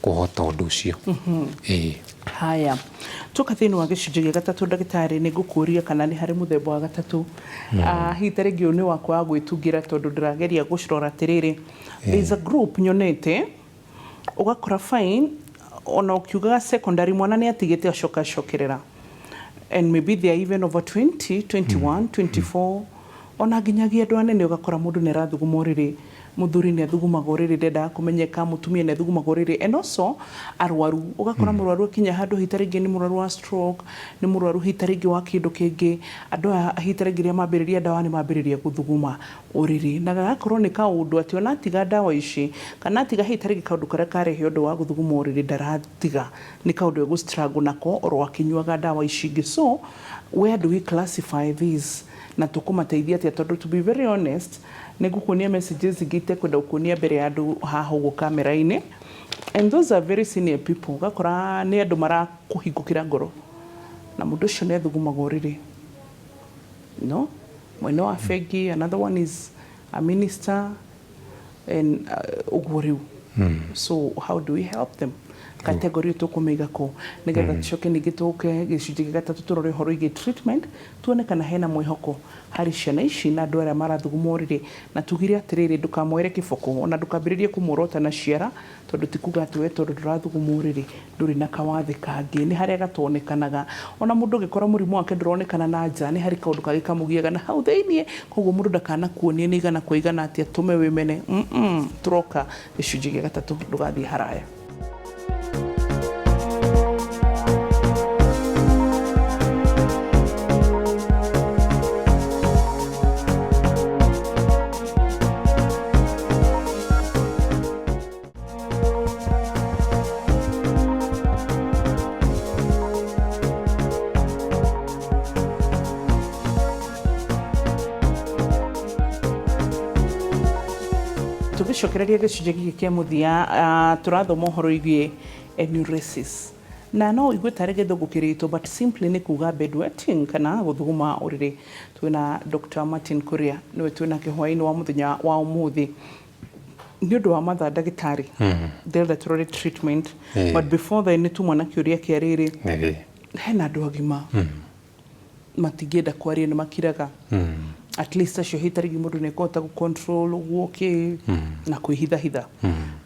kũhota ũndũ ũcio. Ĩĩ. Haya, tuoka thĩinĩ wa gĩcunjĩ gĩa gatatũ ndagĩtarĩ, nĩ ngũkũria kana nĩ harĩ mũthemba wa gatatũ. Hihi ta rĩngĩ ũyũ nĩ wakwa wa gwĩtungĩra tondũ ndĩrageria gũcirora atĩrĩrĩ, there is a group nyonete ũgakora fine ona ũkiugaga secondary mwana nĩ atigĩte acoka acokerera, and maybe they are even over 20, 21, 24, ona nginyagia andũ anene ũgakora mũndũ nĩ arathuguma ũrĩrĩ, mũthuri nĩ athugumaga ũrĩrĩ ndendaga kũmenyeka, mũtumia nĩ athugumaga ũrĩrĩ, and also arwaru ũgakora mũrwaru akinya handũ hihi ta rĩngĩ nĩ mũrwaru wa stroke, nĩ mũrwaru hihi ta rĩngĩ wa kĩndũ kĩngĩ, andũ aya hihi ta rĩngĩ rĩrĩa mambĩrĩria ndawa nĩ mambĩrĩria gũthuguma ũrĩrĩ, na gagakorwo nĩ kaũndũ atĩ ona atiga ndawa ici kana atiga hihi ta rĩngĩ kaũndũ karĩa karehe ũndũ wa gũthuguma ũrĩrĩ ndaratiga, nĩ kaũndũ egũ struggle nako oro akĩnyuaga ndawa ici ingĩ. So where do we classify this na tũkũmateithia atĩa? Tondũ to be very honest, nĩ ngũkuonia messages ingĩ itekwenda gũkuonia mbere ya andũ haha ũguo kamera-inĩ, and those are very senior people, ũgakora nĩ andũ marakũhingũkĩra ngoro na mũndũ ũcio nĩ athugumaga ũrĩrĩ, no mwene wa bengi, another one is a minister and ũguo rĩu. So how do we help them? Category tũkũmĩiga kũ nĩgetha tũcoke ningĩ tũke gĩcunjĩ gĩa gatatũ tũrore ũhoro wĩgiĩ treatment, tuone kana hena mwĩhoko harĩ ciana ici na andũ arĩa marathuguma ũrĩrĩ, na tugire atĩrĩrĩ, ndũkamwere kĩboko ona ndũkambĩrĩrie kũmũrota na ciara, tondũ ti kuga atĩ we tondũ ndũrathuguma ũrĩrĩ ndũrĩ na kawathe kangĩ. Nĩ harĩa gatonekanaga, ona mũndũ ũngĩkora mũrimũ wake ndũronekana na nja, nĩ harĩ kaũndũ kangĩ kamũgiaga na hau thĩiniĩ. Koguo mũndũ ndakanakuonie nĩ igana kwa igana atĩ atũme wĩmene. Tũroka gĩcunjĩ gĩa gatatũ, ndũgathiĩ haraya. Tũgĩcokereria gĩcunjĩ gĩkĩ kĩa mũthia, tũrathoma ũhoro wĩgiĩ enuresis, na no ũigue tarĩ gĩthũngũ kĩritũ, but simply nĩ kuga bedwetting kana gũthuguma ũrĩrĩ. Twĩna Dr. Martin Kuria, nĩwe twĩnake hwaĩ-inĩ wa mũthenya wa ũmũthĩ. Nĩ ũndũ wa mathaa, ndagĩtarĩ, ndĩrenda tũrore treatment, but before then nĩ tumwa na kĩũria kĩa rĩrĩ, hena andũ agima matingĩenda kwaria, nĩ makiraga. At least acio hihi ta rĩngĩ mũndũ nĩ ekũhota gũ control ũguo kĩ na kwĩhithahitha.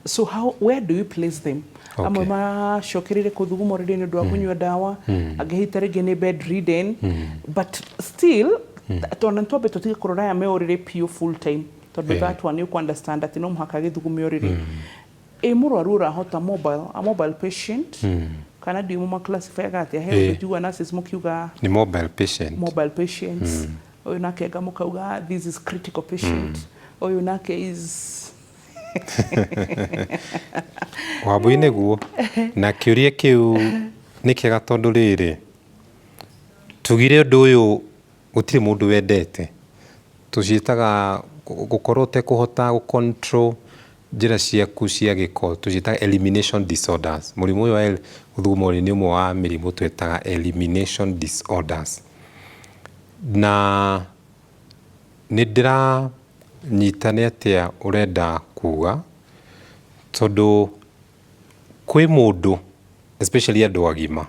So how, where do we place them? Amwe macokereire kũthuguma ũrĩrĩ nĩ ũndũ wa kũnyua ndawa, angĩ hihi ta rĩngĩ nĩ bedridden, but still tondũ twambe tũtige kũrora aya me ũrĩrĩ piũ full time, tondũ that one nĩ ũkũ understand atĩ no mũhaka gĩthugume ũrĩrĩ. Ĩ mũrwaru ũrahota mobile, a mobile patient, kana ndiũ mũma classify atĩa? He ũndũ njigua nurses mũkiuga nĩ mobile patient. Mobile patients, ũyũ nake anga mũkauga this is critical patient, ũyũ nake is Wambui, nĩguo, na kĩũria kĩu nĩ kĩega tondũ rĩrĩ, tugire ũndũ ũyũ gũtirĩ mũndũ wendete. Tũciĩtaga gũkorwo ũtekũhota gũ control njĩra ciaku cia gĩko, tũciĩtaga elimination disorders. Mũrimũ ũyũ wa Gũthuguma ũrĩrĩ nĩ ũmwe wa mĩrimũ twĩtaga elimination disorders. Na nĩ ndĩranyita nĩ atĩa ũrenda kuga, tondũ kwĩ mũndũ, especially andũ agima,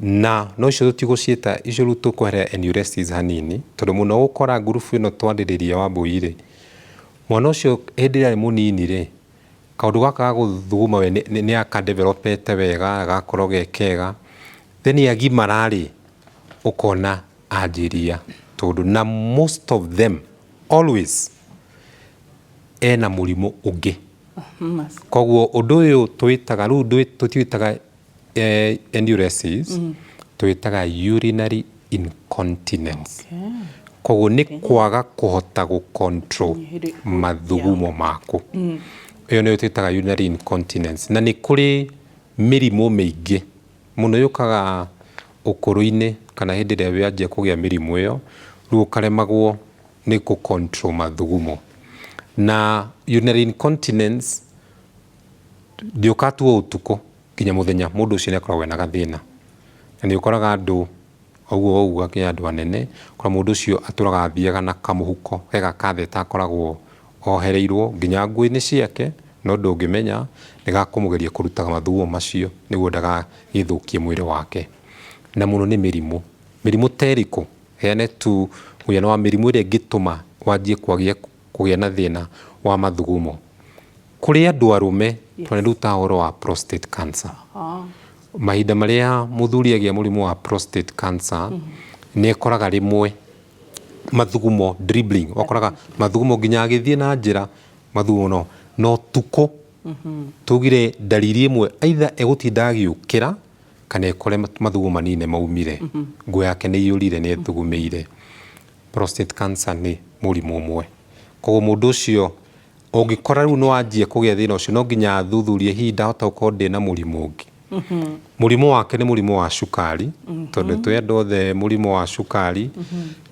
na no icio tũtigũciĩta icio, rĩu tũkweheria enuresis hanini, tondũ mũno gũkora ngurubu ĩno twarĩrĩria Wambũi rĩ, mwana ũcio hĩndĩ ĩrĩa arĩ mũnini rĩ, kaũndũ gaka ga gũthuguma we nĩ akadevelopete wega, gagakorwo ge kega, then agimara rĩ, ũkona anjĩria tondũ na most of them always ena mũrimũ ũngĩ. Koguo ũndũ ũyũ twĩtaga rĩu, tũtiwĩtaga enuresis, twĩtaga urinary incontinence. Koguo nĩ kwaga kũhota gũ control mathugumo maku. Ĩyo nĩyo twĩtaga urinary incontinence. Na nĩ kũrĩ mĩrimũ mĩingĩ mũno yũkaga ũkũrũ-inĩ, kana hĩndĩ ĩrĩa wanjia kũgĩa mĩrimũ ĩyo, rĩu ũkaremagwo nĩ kũ control mathugumo. Na urinary incontinence ndĩũkaga tu o ũtukũ, nginya mũthenya mũndũ ũcio nĩ akoragwo ena gathĩna. Na nĩ ũkoraga andũ ũguo wauga, nginya andũ anene, ũkora mũndũ ũcio atũraga athiaga na kamũhuko kega katheta, akoragwo ohereirwo nginya nguo-inĩ ciake, no ndũngĩmenya nĩ gakũmũgeria kũrutaga mathugumo macio nĩguo ndagagĩthũkie mwĩrĩ wake. Na mũno nĩ mĩrimũ. Mĩrimũ ta ĩrĩkũ? Heane tu mũhiano wa mĩrimũ ĩrĩa ĩngĩtũma wanjie kwagia kũgĩa na thĩna wa mathugumo. Kũrĩ andũ arũme, twanĩruta ũhoro wa prostate cancer. Mahinda marĩa mũthuri agĩa mũrimũ wa prostate cancer, nĩ ekoraga rĩmwe mathugumo dribbling, wakoraga mathugumo nginya agĩthiĩ na njĩra mathugumo no ũtukũ. Tugire ndariri ĩmwe, either egũtinda agĩũkĩra kana ekore mathugumo manini maumire, nguo yake nĩ iyũrire, nĩ ethugumĩire. Prostate cancer nĩ mũrimũ ũmwe. Koguo mũndũ ũcio ũngĩkora rĩu nĩ wanjia kũgĩa thĩna ũcio, no nginya athuthurie, hihi ndahota gũkorwo ndĩna mũrimũ ũngĩ. Mũrimũ wake nĩ mũrimũ wa cukari, tondũ twĩ andũ othe mũrimũ wa cukari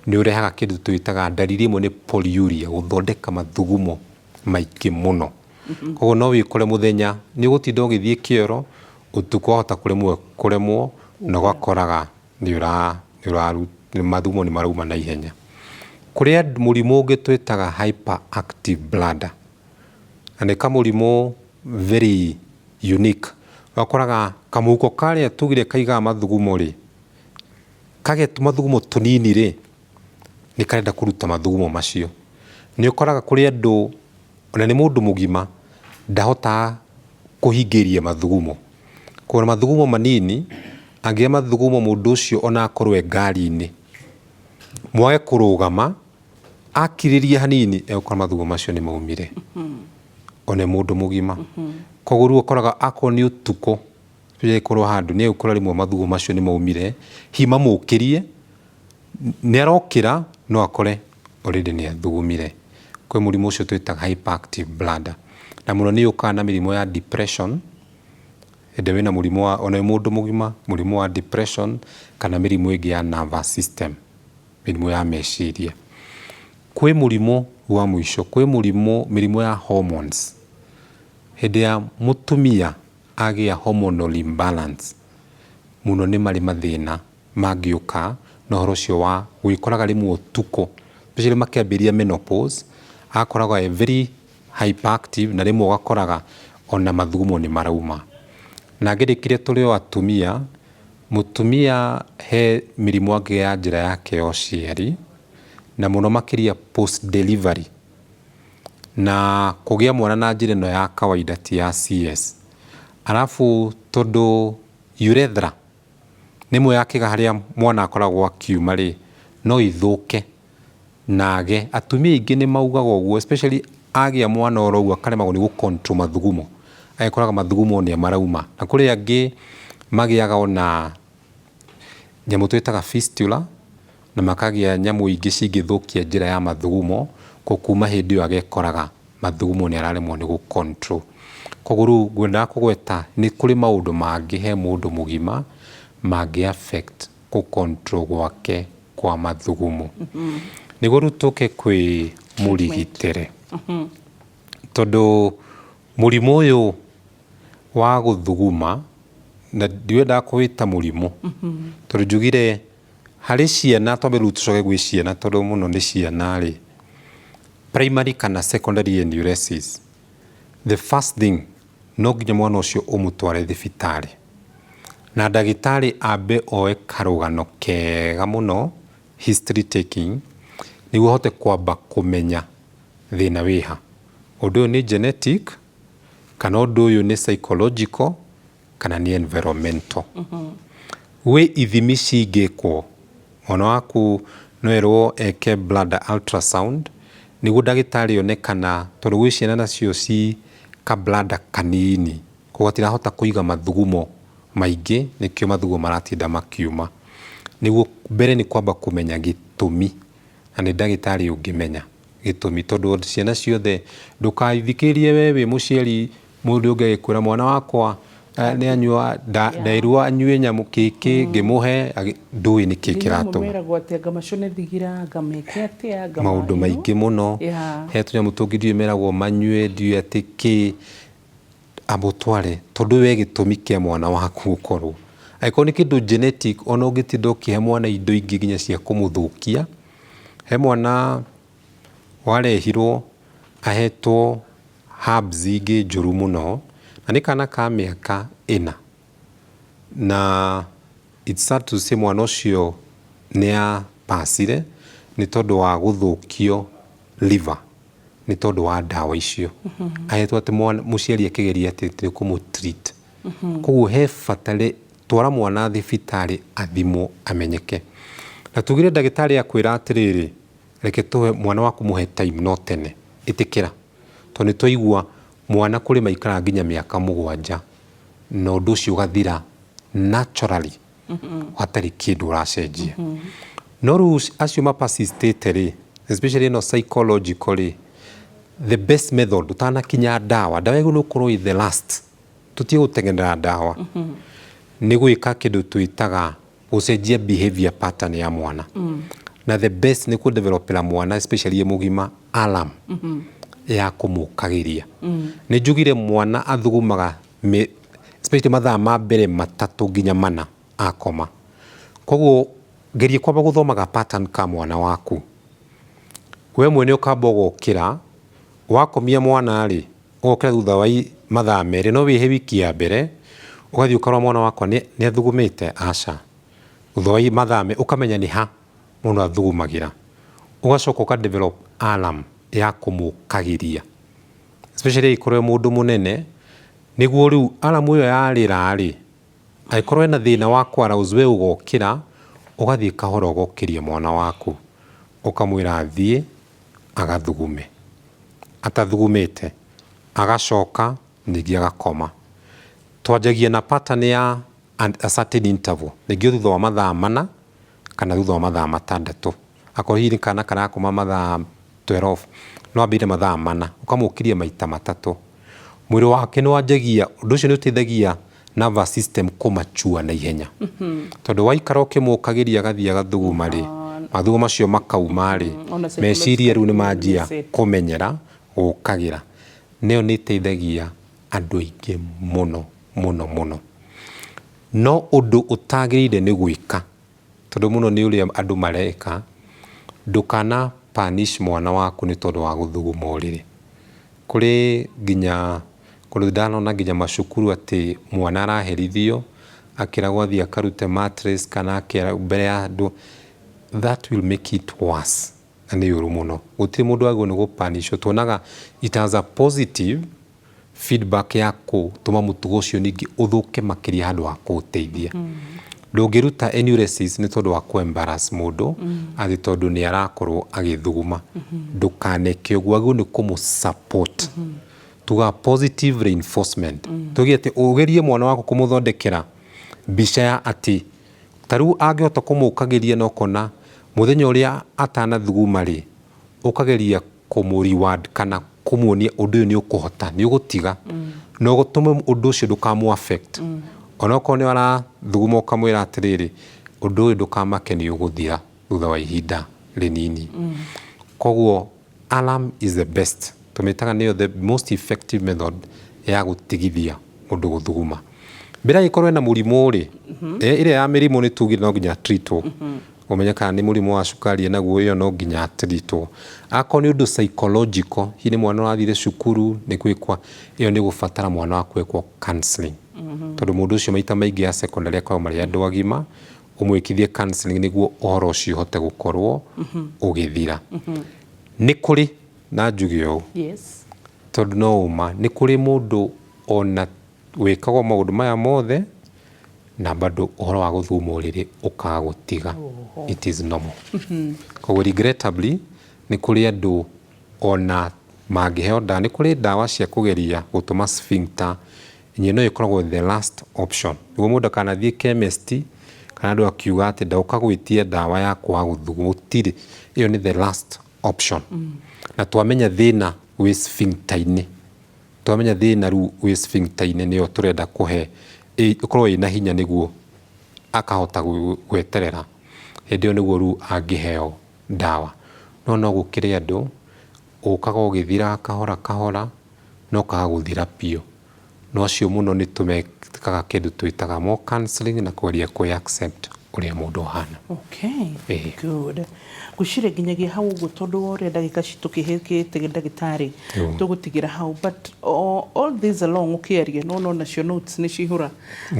nĩ ũrehaga kĩndũ twĩtaga, ndariri ĩmwe nĩ polyuria, gũthondeka mathugumo maingĩ mũno. Koguo no wĩkore mũthenya nĩ ũgũtinda ũgĩthiĩ kĩoro, ũtukũ wahota kũremwo na ũgakoraga nĩ ũra mathugumo nĩ marauma na ihenya. Kũrĩ mũrimũ ũngĩ twĩtaga hyperactive bladder, na nĩ kamũrimũ very unique. Ũgakoraga kamũhuko karĩa tugire kaigaga mathugumo rĩ, kagĩa tũmathugumo tũnini rĩ, nĩ karenda kũruta mathugumo macio. Nĩ ũkoraga kũrĩ andũ ona nĩ mũndũ mũgima ndahotaga kũhingĩrĩria mathugumo. Koguo mathugumo manini, angĩgĩa mathugumo mũndũ ũcio ona akorwo e ngari-inĩ, mwage kũrũgama, akirĩria hanini egũkora mathugumo macio nĩ maumire, ona e mũndũ mũgima. Koguo rĩu ũkoraga akorwo nĩ ũtukũ ĩkorwo handũ nĩ egũkora rĩmwe mathugumo macio nĩ maumire, hihi mamũkĩrie, nĩ arokĩra no akore already nĩ athugumire. Kwĩ mũrimũ ũcio twĩtaga hyperactive bladder, na mũno nĩ yũkaga na mĩrimũ ya depression, hĩndĩ ĩrĩa wĩna mũrimũ wa, ona wĩ mũndũ mũgima, mũrimũ wa depression kana mĩrimũ ĩngĩ ya nervous system, mĩrimũ ya meciria. Kwĩ mũrimũ wa mũico, kwĩ mũrimũ, mĩrimũ ya hormones. Hĩndĩ ya mũtumia agĩa hormonal imbalance, mũno nĩ marĩ mathĩna mangĩũka na ũhoro ũcio wa gwĩkoraga rĩmwe ũtukũ, especially makĩambĩrĩria menopause, agakoragwo e very hyperactive, na rĩmwe ũgakoraga ona mathugumo nĩ marauma. Na ngĩrĩkĩria, tũrĩ o atumia, mũtumia he mĩrimũ angĩgĩa ya njĩra yake ya ũciari, na mũno makĩria post delivery, na kũgĩa mwana na njĩra ĩno ya kawaida ti ya CS. Arabu tondũ urethra nĩ ĩmwe ya kĩga harĩa mwana akoragwo akiuma rĩ, no ithũke na age. Atumia aingĩ nĩ maugaga ũguo, especially agĩa mwana oro ũguo akaremagwo nĩ gũ control mathugumo, agĩkoraga mathugumo nĩ marauma. Na kũrĩ angĩ magĩaga ona nyamũ twĩtaga fistula, na makagĩa nyamũ ingĩ cingĩthũkia njĩra ya mathugumo, ko kuma hĩndĩ ĩyo agekoraga mathugumo nĩ araremwo nĩ gũ control. Koguo rĩu ngwendaga kũgweta nĩ kũrĩ maũndũ mangĩ he mũndũ mũgima mangĩ affect kũ control gwake kwa mathugumo. Nĩguo rĩu tũke kwĩ mũrigitĩre, tondũ mũrimũ ũyũ Wa gũthuguma, na ndiwendaga kũwĩta mũrimũ, tondũ njugire harĩ ciana, twambe rĩu tũcoke gwĩ ciana, tondũ mũno nĩ ciana rĩ, primary kana secondary enuresis, the first thing no nginya mwana ũcio ũmũtware thibitarĩ na ndagĩtarĩ ambe oe karũgano kega mũno, history taking, nĩguo ahote kwamba kũmenya thĩna wĩha, ũndũ ũyũ nĩ genetic kana ũndũ ũyũ nĩ psychological kana nĩ environmental. Gwĩ ithimi cingĩkwo, mwana waku no erwo eke bladder ultrasound nĩguo ndagĩtarĩ one kana, tondũ gwĩ ciana nacio ci ka bladder kanini, koguo gatirahota kũiga mathugumo maingĩ, nĩkĩo mathugumo maratinda makiuma. Nĩguo mbere nĩ kwamba kũmenya gĩtũmi, na nĩ ndagĩtarĩ ũngĩmenya gĩtũmi, tondũ ciana ciothe, ndũkathikĩrĩrie we wĩ mũciari mũndũ ũngĩ agĩkwĩra mwana wakwa nĩ anyua, nderirwo anyue nyamũ kĩkĩ, ngĩmũhe, ndũĩ nĩkĩ Nginya amwe kĩratũma. Meragwo atĩ anga macũne thigira, anga meke atĩa, anga maũndũ maingĩ mũno. He tũnyamũ tũngĩ ndiũĩ meragwo manyue, ndiũĩ atĩ kĩ, amba ũtware, tondũ we gĩtũmi kĩa mwana waku gũkorwo angĩkorwo nĩ kĩndũ genetic, ona ũngĩtinda ũkĩhe mwana indo ingĩ nginya cia kũmũthũkia. He mwana warehirwo ahetwo herbs ingĩ njũru mũno, na nĩ kana ka mĩaka 4, na it's sad to say mwana ũcio nĩ apacire nĩ tondũ wa gũthũkio liver nĩ tondũ wa ndawa icio ahetwo, atĩ mwana mũciari akĩgeria atĩ tĩ kũmũ treat. Koguo he bata twara mwana thibitarĩ athimwo amenyeke, na tugire ndagĩtarĩ akwĩra atĩrĩrĩ, reke tũhe mwana waku, mũhe time, no tene ĩtĩkĩra, tondũ nĩ twaigua mwana kũrĩ maikaraga nginya mĩaka 7 na ũndũ ũcio ũgathira naturally hatarĩ kĩndũ ũracenjia. No rĩu acio mapersistĩte rĩ, especially ĩno psychological rĩ, the best method ũtanakinya ndawa, ndawa ĩgũ nĩ ũkorwo ĩ the last, tũtige gũteng'erera ndawa, nĩ gwĩka kĩndũ twĩtaga gũcenjia behavior pattern ya mwana. Na the best nĩ kũdevelopera mwana, especially ye mũgima, alarm ya kũmũkagĩria. Nĩ njugire mwana athugumaga especially mathaa ma mbere 3 nginya 4 akoma. Koguo geria kwamba gũthomaga pattern ka mwana waku we mwene, ũkamba ũgokĩra, wakomia mwana rĩ, ũgokĩra thutha wa mathaa 2. No wĩhe wiki ya mbere, ũgathiĩ ũkarora mwana wakwa nĩ athugumĩte aca. Thutha wa mathaa ũkamenya nĩ ha mũndũ athugumagĩra, ũgacoka ũka develop alarm ya kũmũkagĩria, especially angĩkorwo e mũndũ mũnene, nĩguo rĩu alarm ĩyo yarĩra rĩ, angĩkorwo ena thĩna wa kũ-arouse, we ũgokĩra, ũgathiĩ kahora, ũgokĩria mwana waku, ũkamwĩra athiĩ agathugume. Atathugumĩte agacoka ningĩ agakoma. Twanjagia na pattern ya a certain interval, rĩngĩ thutha wa mathaa 4 kana thutha wa mathaa 6. Akorwo hihi nĩ kana karakoma mathaa 12, no ambĩrĩrie mathaa 4, ũkamũkĩria maita 3. Mwĩrĩ wake nĩ wanjagia, ũndũ ũcio nĩ ũteithagia nervous system kũmachua na ihenya, tondũ waikara ũkĩmũkagĩria agathiĩ agathuguma rĩ, mathugumo macio makauma rĩ, Ona meciria rĩu nĩ manjia reset. Kũmenyera gũkagĩra. Nayo nĩ ĩteithagia andũ aingĩ mũno mũno mũno. No ũndũ ũtagĩrĩire nĩ gwĩka, tondũ mũno nĩ ũrĩa andũ mareka, ndũkana punish mwana waku nĩ tondũ wa gũthuguma ũrĩrĩ. Kũrĩ nginya kũndũ ndanona nginya macukuru atĩ mwana araherithio, akĩragwo athiĩ akarute mattress kana akĩra mbere ya andũ. That will make it worse, na nĩ ũru mũno. Gũtirĩ mũndũ wagĩrĩirwo nĩ gũpanishwo. Tuonaga it has a positive feedback ya gũtũma mũtugo ũcio ningĩ ũthũke makĩria handũ ha kũũteithia. Ndũngĩruta enuresis nĩ tondũ wa kũ-embarrass mũndũ atĩ tondũ nĩ arakorwo agĩthuguma. Ndũkaneke ũguo, wagĩrĩirwo nĩ kũmũ support. Tugaga positive reinforcement, tuge atĩ ũgerie mwana waku kũmũthondekera mbica ya atĩ ta rĩu angĩhota kũmũkagĩria, na ũkona mũthenya ũrĩa atanathuguma rĩ, ũkageria kũmũ reward kana kũmuonia ũndũ ũyũ nĩ ũkũhota, nĩ ũgũtiga, na ũtũme ũndũ ũcio ndũkamũ affect. Onokorwo nĩ arathuguma, ũkamwĩra atĩrĩrĩ, ũndũ ũyũ ndũkamake, nĩ ũgũthira thutha wa ihinda rĩnini. Koguo alarm is the best, tũmĩtaga nĩyo the most effective method ya gũtigithia. Mũndũ gũthuguma mbere angĩkorwo ena mũrimũ rĩ, ĩrĩa ya mĩrimũ nĩ tugire no nginya treatwo, ũmenye kana nĩ mũrimũ wa cukari enaguo, ĩyo no nginya treatwo. Akorwo nĩ ũndũ psychological, hihi nĩ mwana ũrathire cukuru nĩ gwĩkwa, ĩyo nĩ gũbatara mwana waku ekwo counseling, tondũ mũndũ ũcio maita maingĩ ya secondary akoragwo marĩ andũ agima, ũmwĩkithie counseling nĩguo ũhoro ũcio ũhote gũkorwo ũgĩthira. Nĩ kũrĩ na njuge ũũ, tondũ no ũma nĩ kũrĩ mũndũ ona wĩkagwo maũndũ maya mothe na bado ũhoro wa gũthuguma ũrĩrĩ ũkaga gũtiga. It is normal. Koguo regrettably nĩ kũrĩ andũ ona mangĩheo ndawa, nĩ kũrĩ ndawa cia kũgeria gũtũma sphincter inyuĩ, no ĩkoragwo the last option, nĩguo mũndũ akanathiĩ chemist kana andũ akiuga atĩ ndoka gwĩtia ndawa ya kwaga gũthuguma. Gũtirĩ, ĩyo nĩ the last option. Na twamenya thĩna wĩ sphincter-inĩ, twamenya thĩna rĩu wĩ sphincter-inĩ, nĩyo tũrenda kũhe ĩkorwo ĩna hinya nĩguo akahota gweterera. Hĩndĩ ĩyo nĩguo rĩu angĩheo ndawa. No no gũkĩrĩ andũ ũkaga ũgĩthira kahora kahora, no ũkaga gũthira biũ. No acio mũno nĩ tũmekaga kĩndũ twĩtaga more counseling na kũgeria kũ accept ũrĩa mũndũ ahana. Okay. Good. Ngwĩciria nginyagia hau ũguo, tondũ wa ũrĩa ndagĩka citũ kĩhĩkĩte, ndagĩtarĩ, tũgũtigĩra hau. But all this along ũkĩaria no nacio notes nĩ cihũra.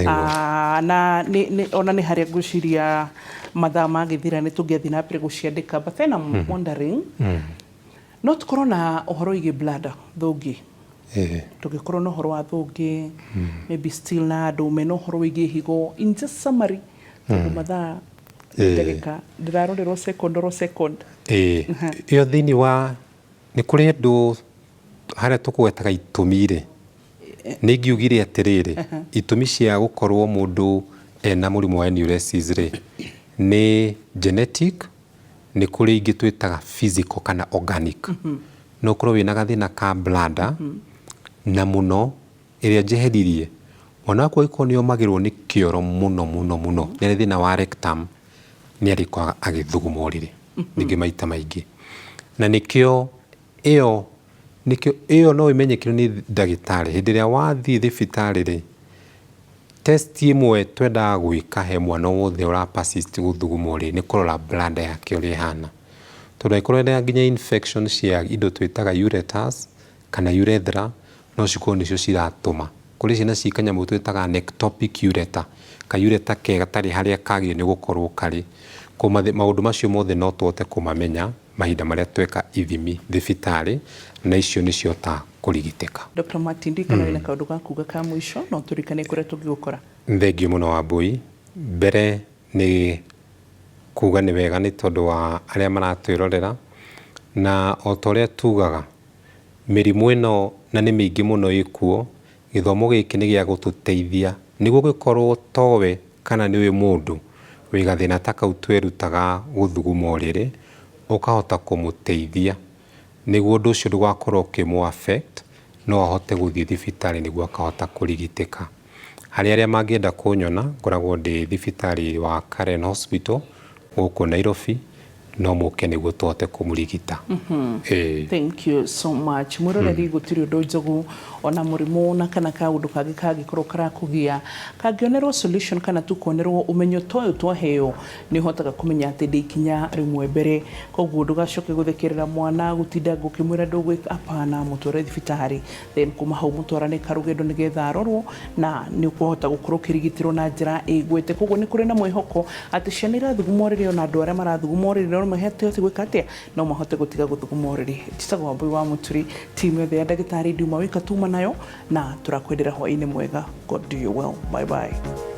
Ah, na ona nĩ harĩa ngwĩciria mathaa magĩthira nĩ tũngĩathiĩ na mbere gũciandĩka, but then I'm wondering, no tũkorwo na ũhoro wĩgiĩ bladder thũngĩ, tũngĩkorwo na ũhoro wa thũngĩ, maybe still na andũ mena ũhoro wĩgiĩ higo, in just summary, tondũ mathaa, ndagĩka ndĩrarorerwo second oro second. Ĩĩ, ĩyo thĩinĩ wa nĩ kũrĩ andũ harĩa tũkũgwetaga itũmi rĩ, nĩ ingiugire atĩrĩrĩ, itũmi cia gũkorwo mũndũ ena mũrimũ wa enuresis rĩ, nĩ genetic, nĩ kũrĩ ingĩ twĩtaga physical kana organic. No ũkorwo wĩna gathĩna ka bladder, na mũno ĩrĩa njeheririe, mwana waku angĩkorwo nĩ omagĩrwo nĩ kĩoro mũno mũno mũno, nĩ arĩ thĩna wa rectum, nĩ arĩkoragwo agĩthuguma ũrĩrĩ ningĩ maita maingĩ. Na nĩkĩo ĩyo, nĩkĩo ĩyo no ĩmenyekire nĩ ndagĩtarĩ hĩndĩ ĩrĩa wathiĩ thibitarĩ rĩ. Test ĩmwe twendaga gwĩka he mwana wothe ũra persist gũthuguma ũrĩrĩ nĩ kũrora bladder yake ũrĩa ĩhana, tondũ angĩkorwo ena nginya infection cia indo twĩtaga ureters kana urethra, no cikorwo nĩcio ciratũma. Kũrĩ ciana ci kanyamũ twĩtaga an ectopic ureter, ka ureter ke gatarĩ harĩa kagĩrĩire nĩ gũkorwo karĩ. Maũndũ macio mothe no tũhote kũmamenya mahinda marĩa tweka ithimi thibitarĩ, na icio nĩcio ta kũrigitĩka. Dr. Martin, ndikana wĩna kaũndũ ga kuga ka mũico, no tũrikane kũrĩa tũngĩgũkora. Thengiũ mũno Wambui. Mbere nĩ kuga nĩ wega nĩ tondũ wa arĩa maratwĩrorera, na o ta ũrĩa tugaga mĩrimũ ĩno na nĩ mĩingĩ mũno ĩkuo, gĩthomo gĩkĩ nĩ gĩa gũtũteithia nĩguo gĩkorwo towe kana nĩ ũĩ mũndũ wĩ gathĩna ta kau twerutaga gũthuguma ũrĩrĩ, ũkahota kũmũteithia nĩguo ũndũ ũcio ndũgakorwo ũkĩmũ affect, no ahote gũthiĩ thibitarĩ nĩguo akahota kũrigitĩka. Harĩ arĩa mangĩenda kũnyona, ngoragwo ndĩ thibitarĩ wa Karen Hospital gũkũ Nairobi, no mũke nĩguo tũhote kũmũrigita. Ĩĩ. Thank you so much. Mwĩroreri, gũtirĩ ũndũ njogu ona mũrimũ na kana kaũndũ kangĩ kangĩkorwo karakũgia kangĩonerwo solution kana tu kuonerwo ũmenyo ta ũyũ twaheo, nĩ ũhotaga kũmenya atĩ ndĩ ikinya rĩmwe mbere. Koguo ndũgacoke gũthekerera mwana, gũtinda ngũkĩmwĩra ndũgwĩka, apana, mũtware thibitarĩ, then kuma hau mũtwarane karũgendo nĩgetha arorwo na nĩ ũkũhota gũkorwo ũkĩrigitĩrwo na njĩra ĩgwĩte. Koguo nĩ kũrĩ na mwĩhoko atĩ ciana irathuguma ũrĩrĩ, ona andũ arĩa marathuguma ũrĩrĩ no mahote gwĩka atĩa, no mahote gũtiga gũthuguma ũrĩrĩ. Njĩtagwo Wambui wa Mũturi, timu yothe ya ndagĩtarĩ ndiuma wika tuma nayo, na tũrakwendera hwaĩ-inĩ mwega. God do you well. Bye bye.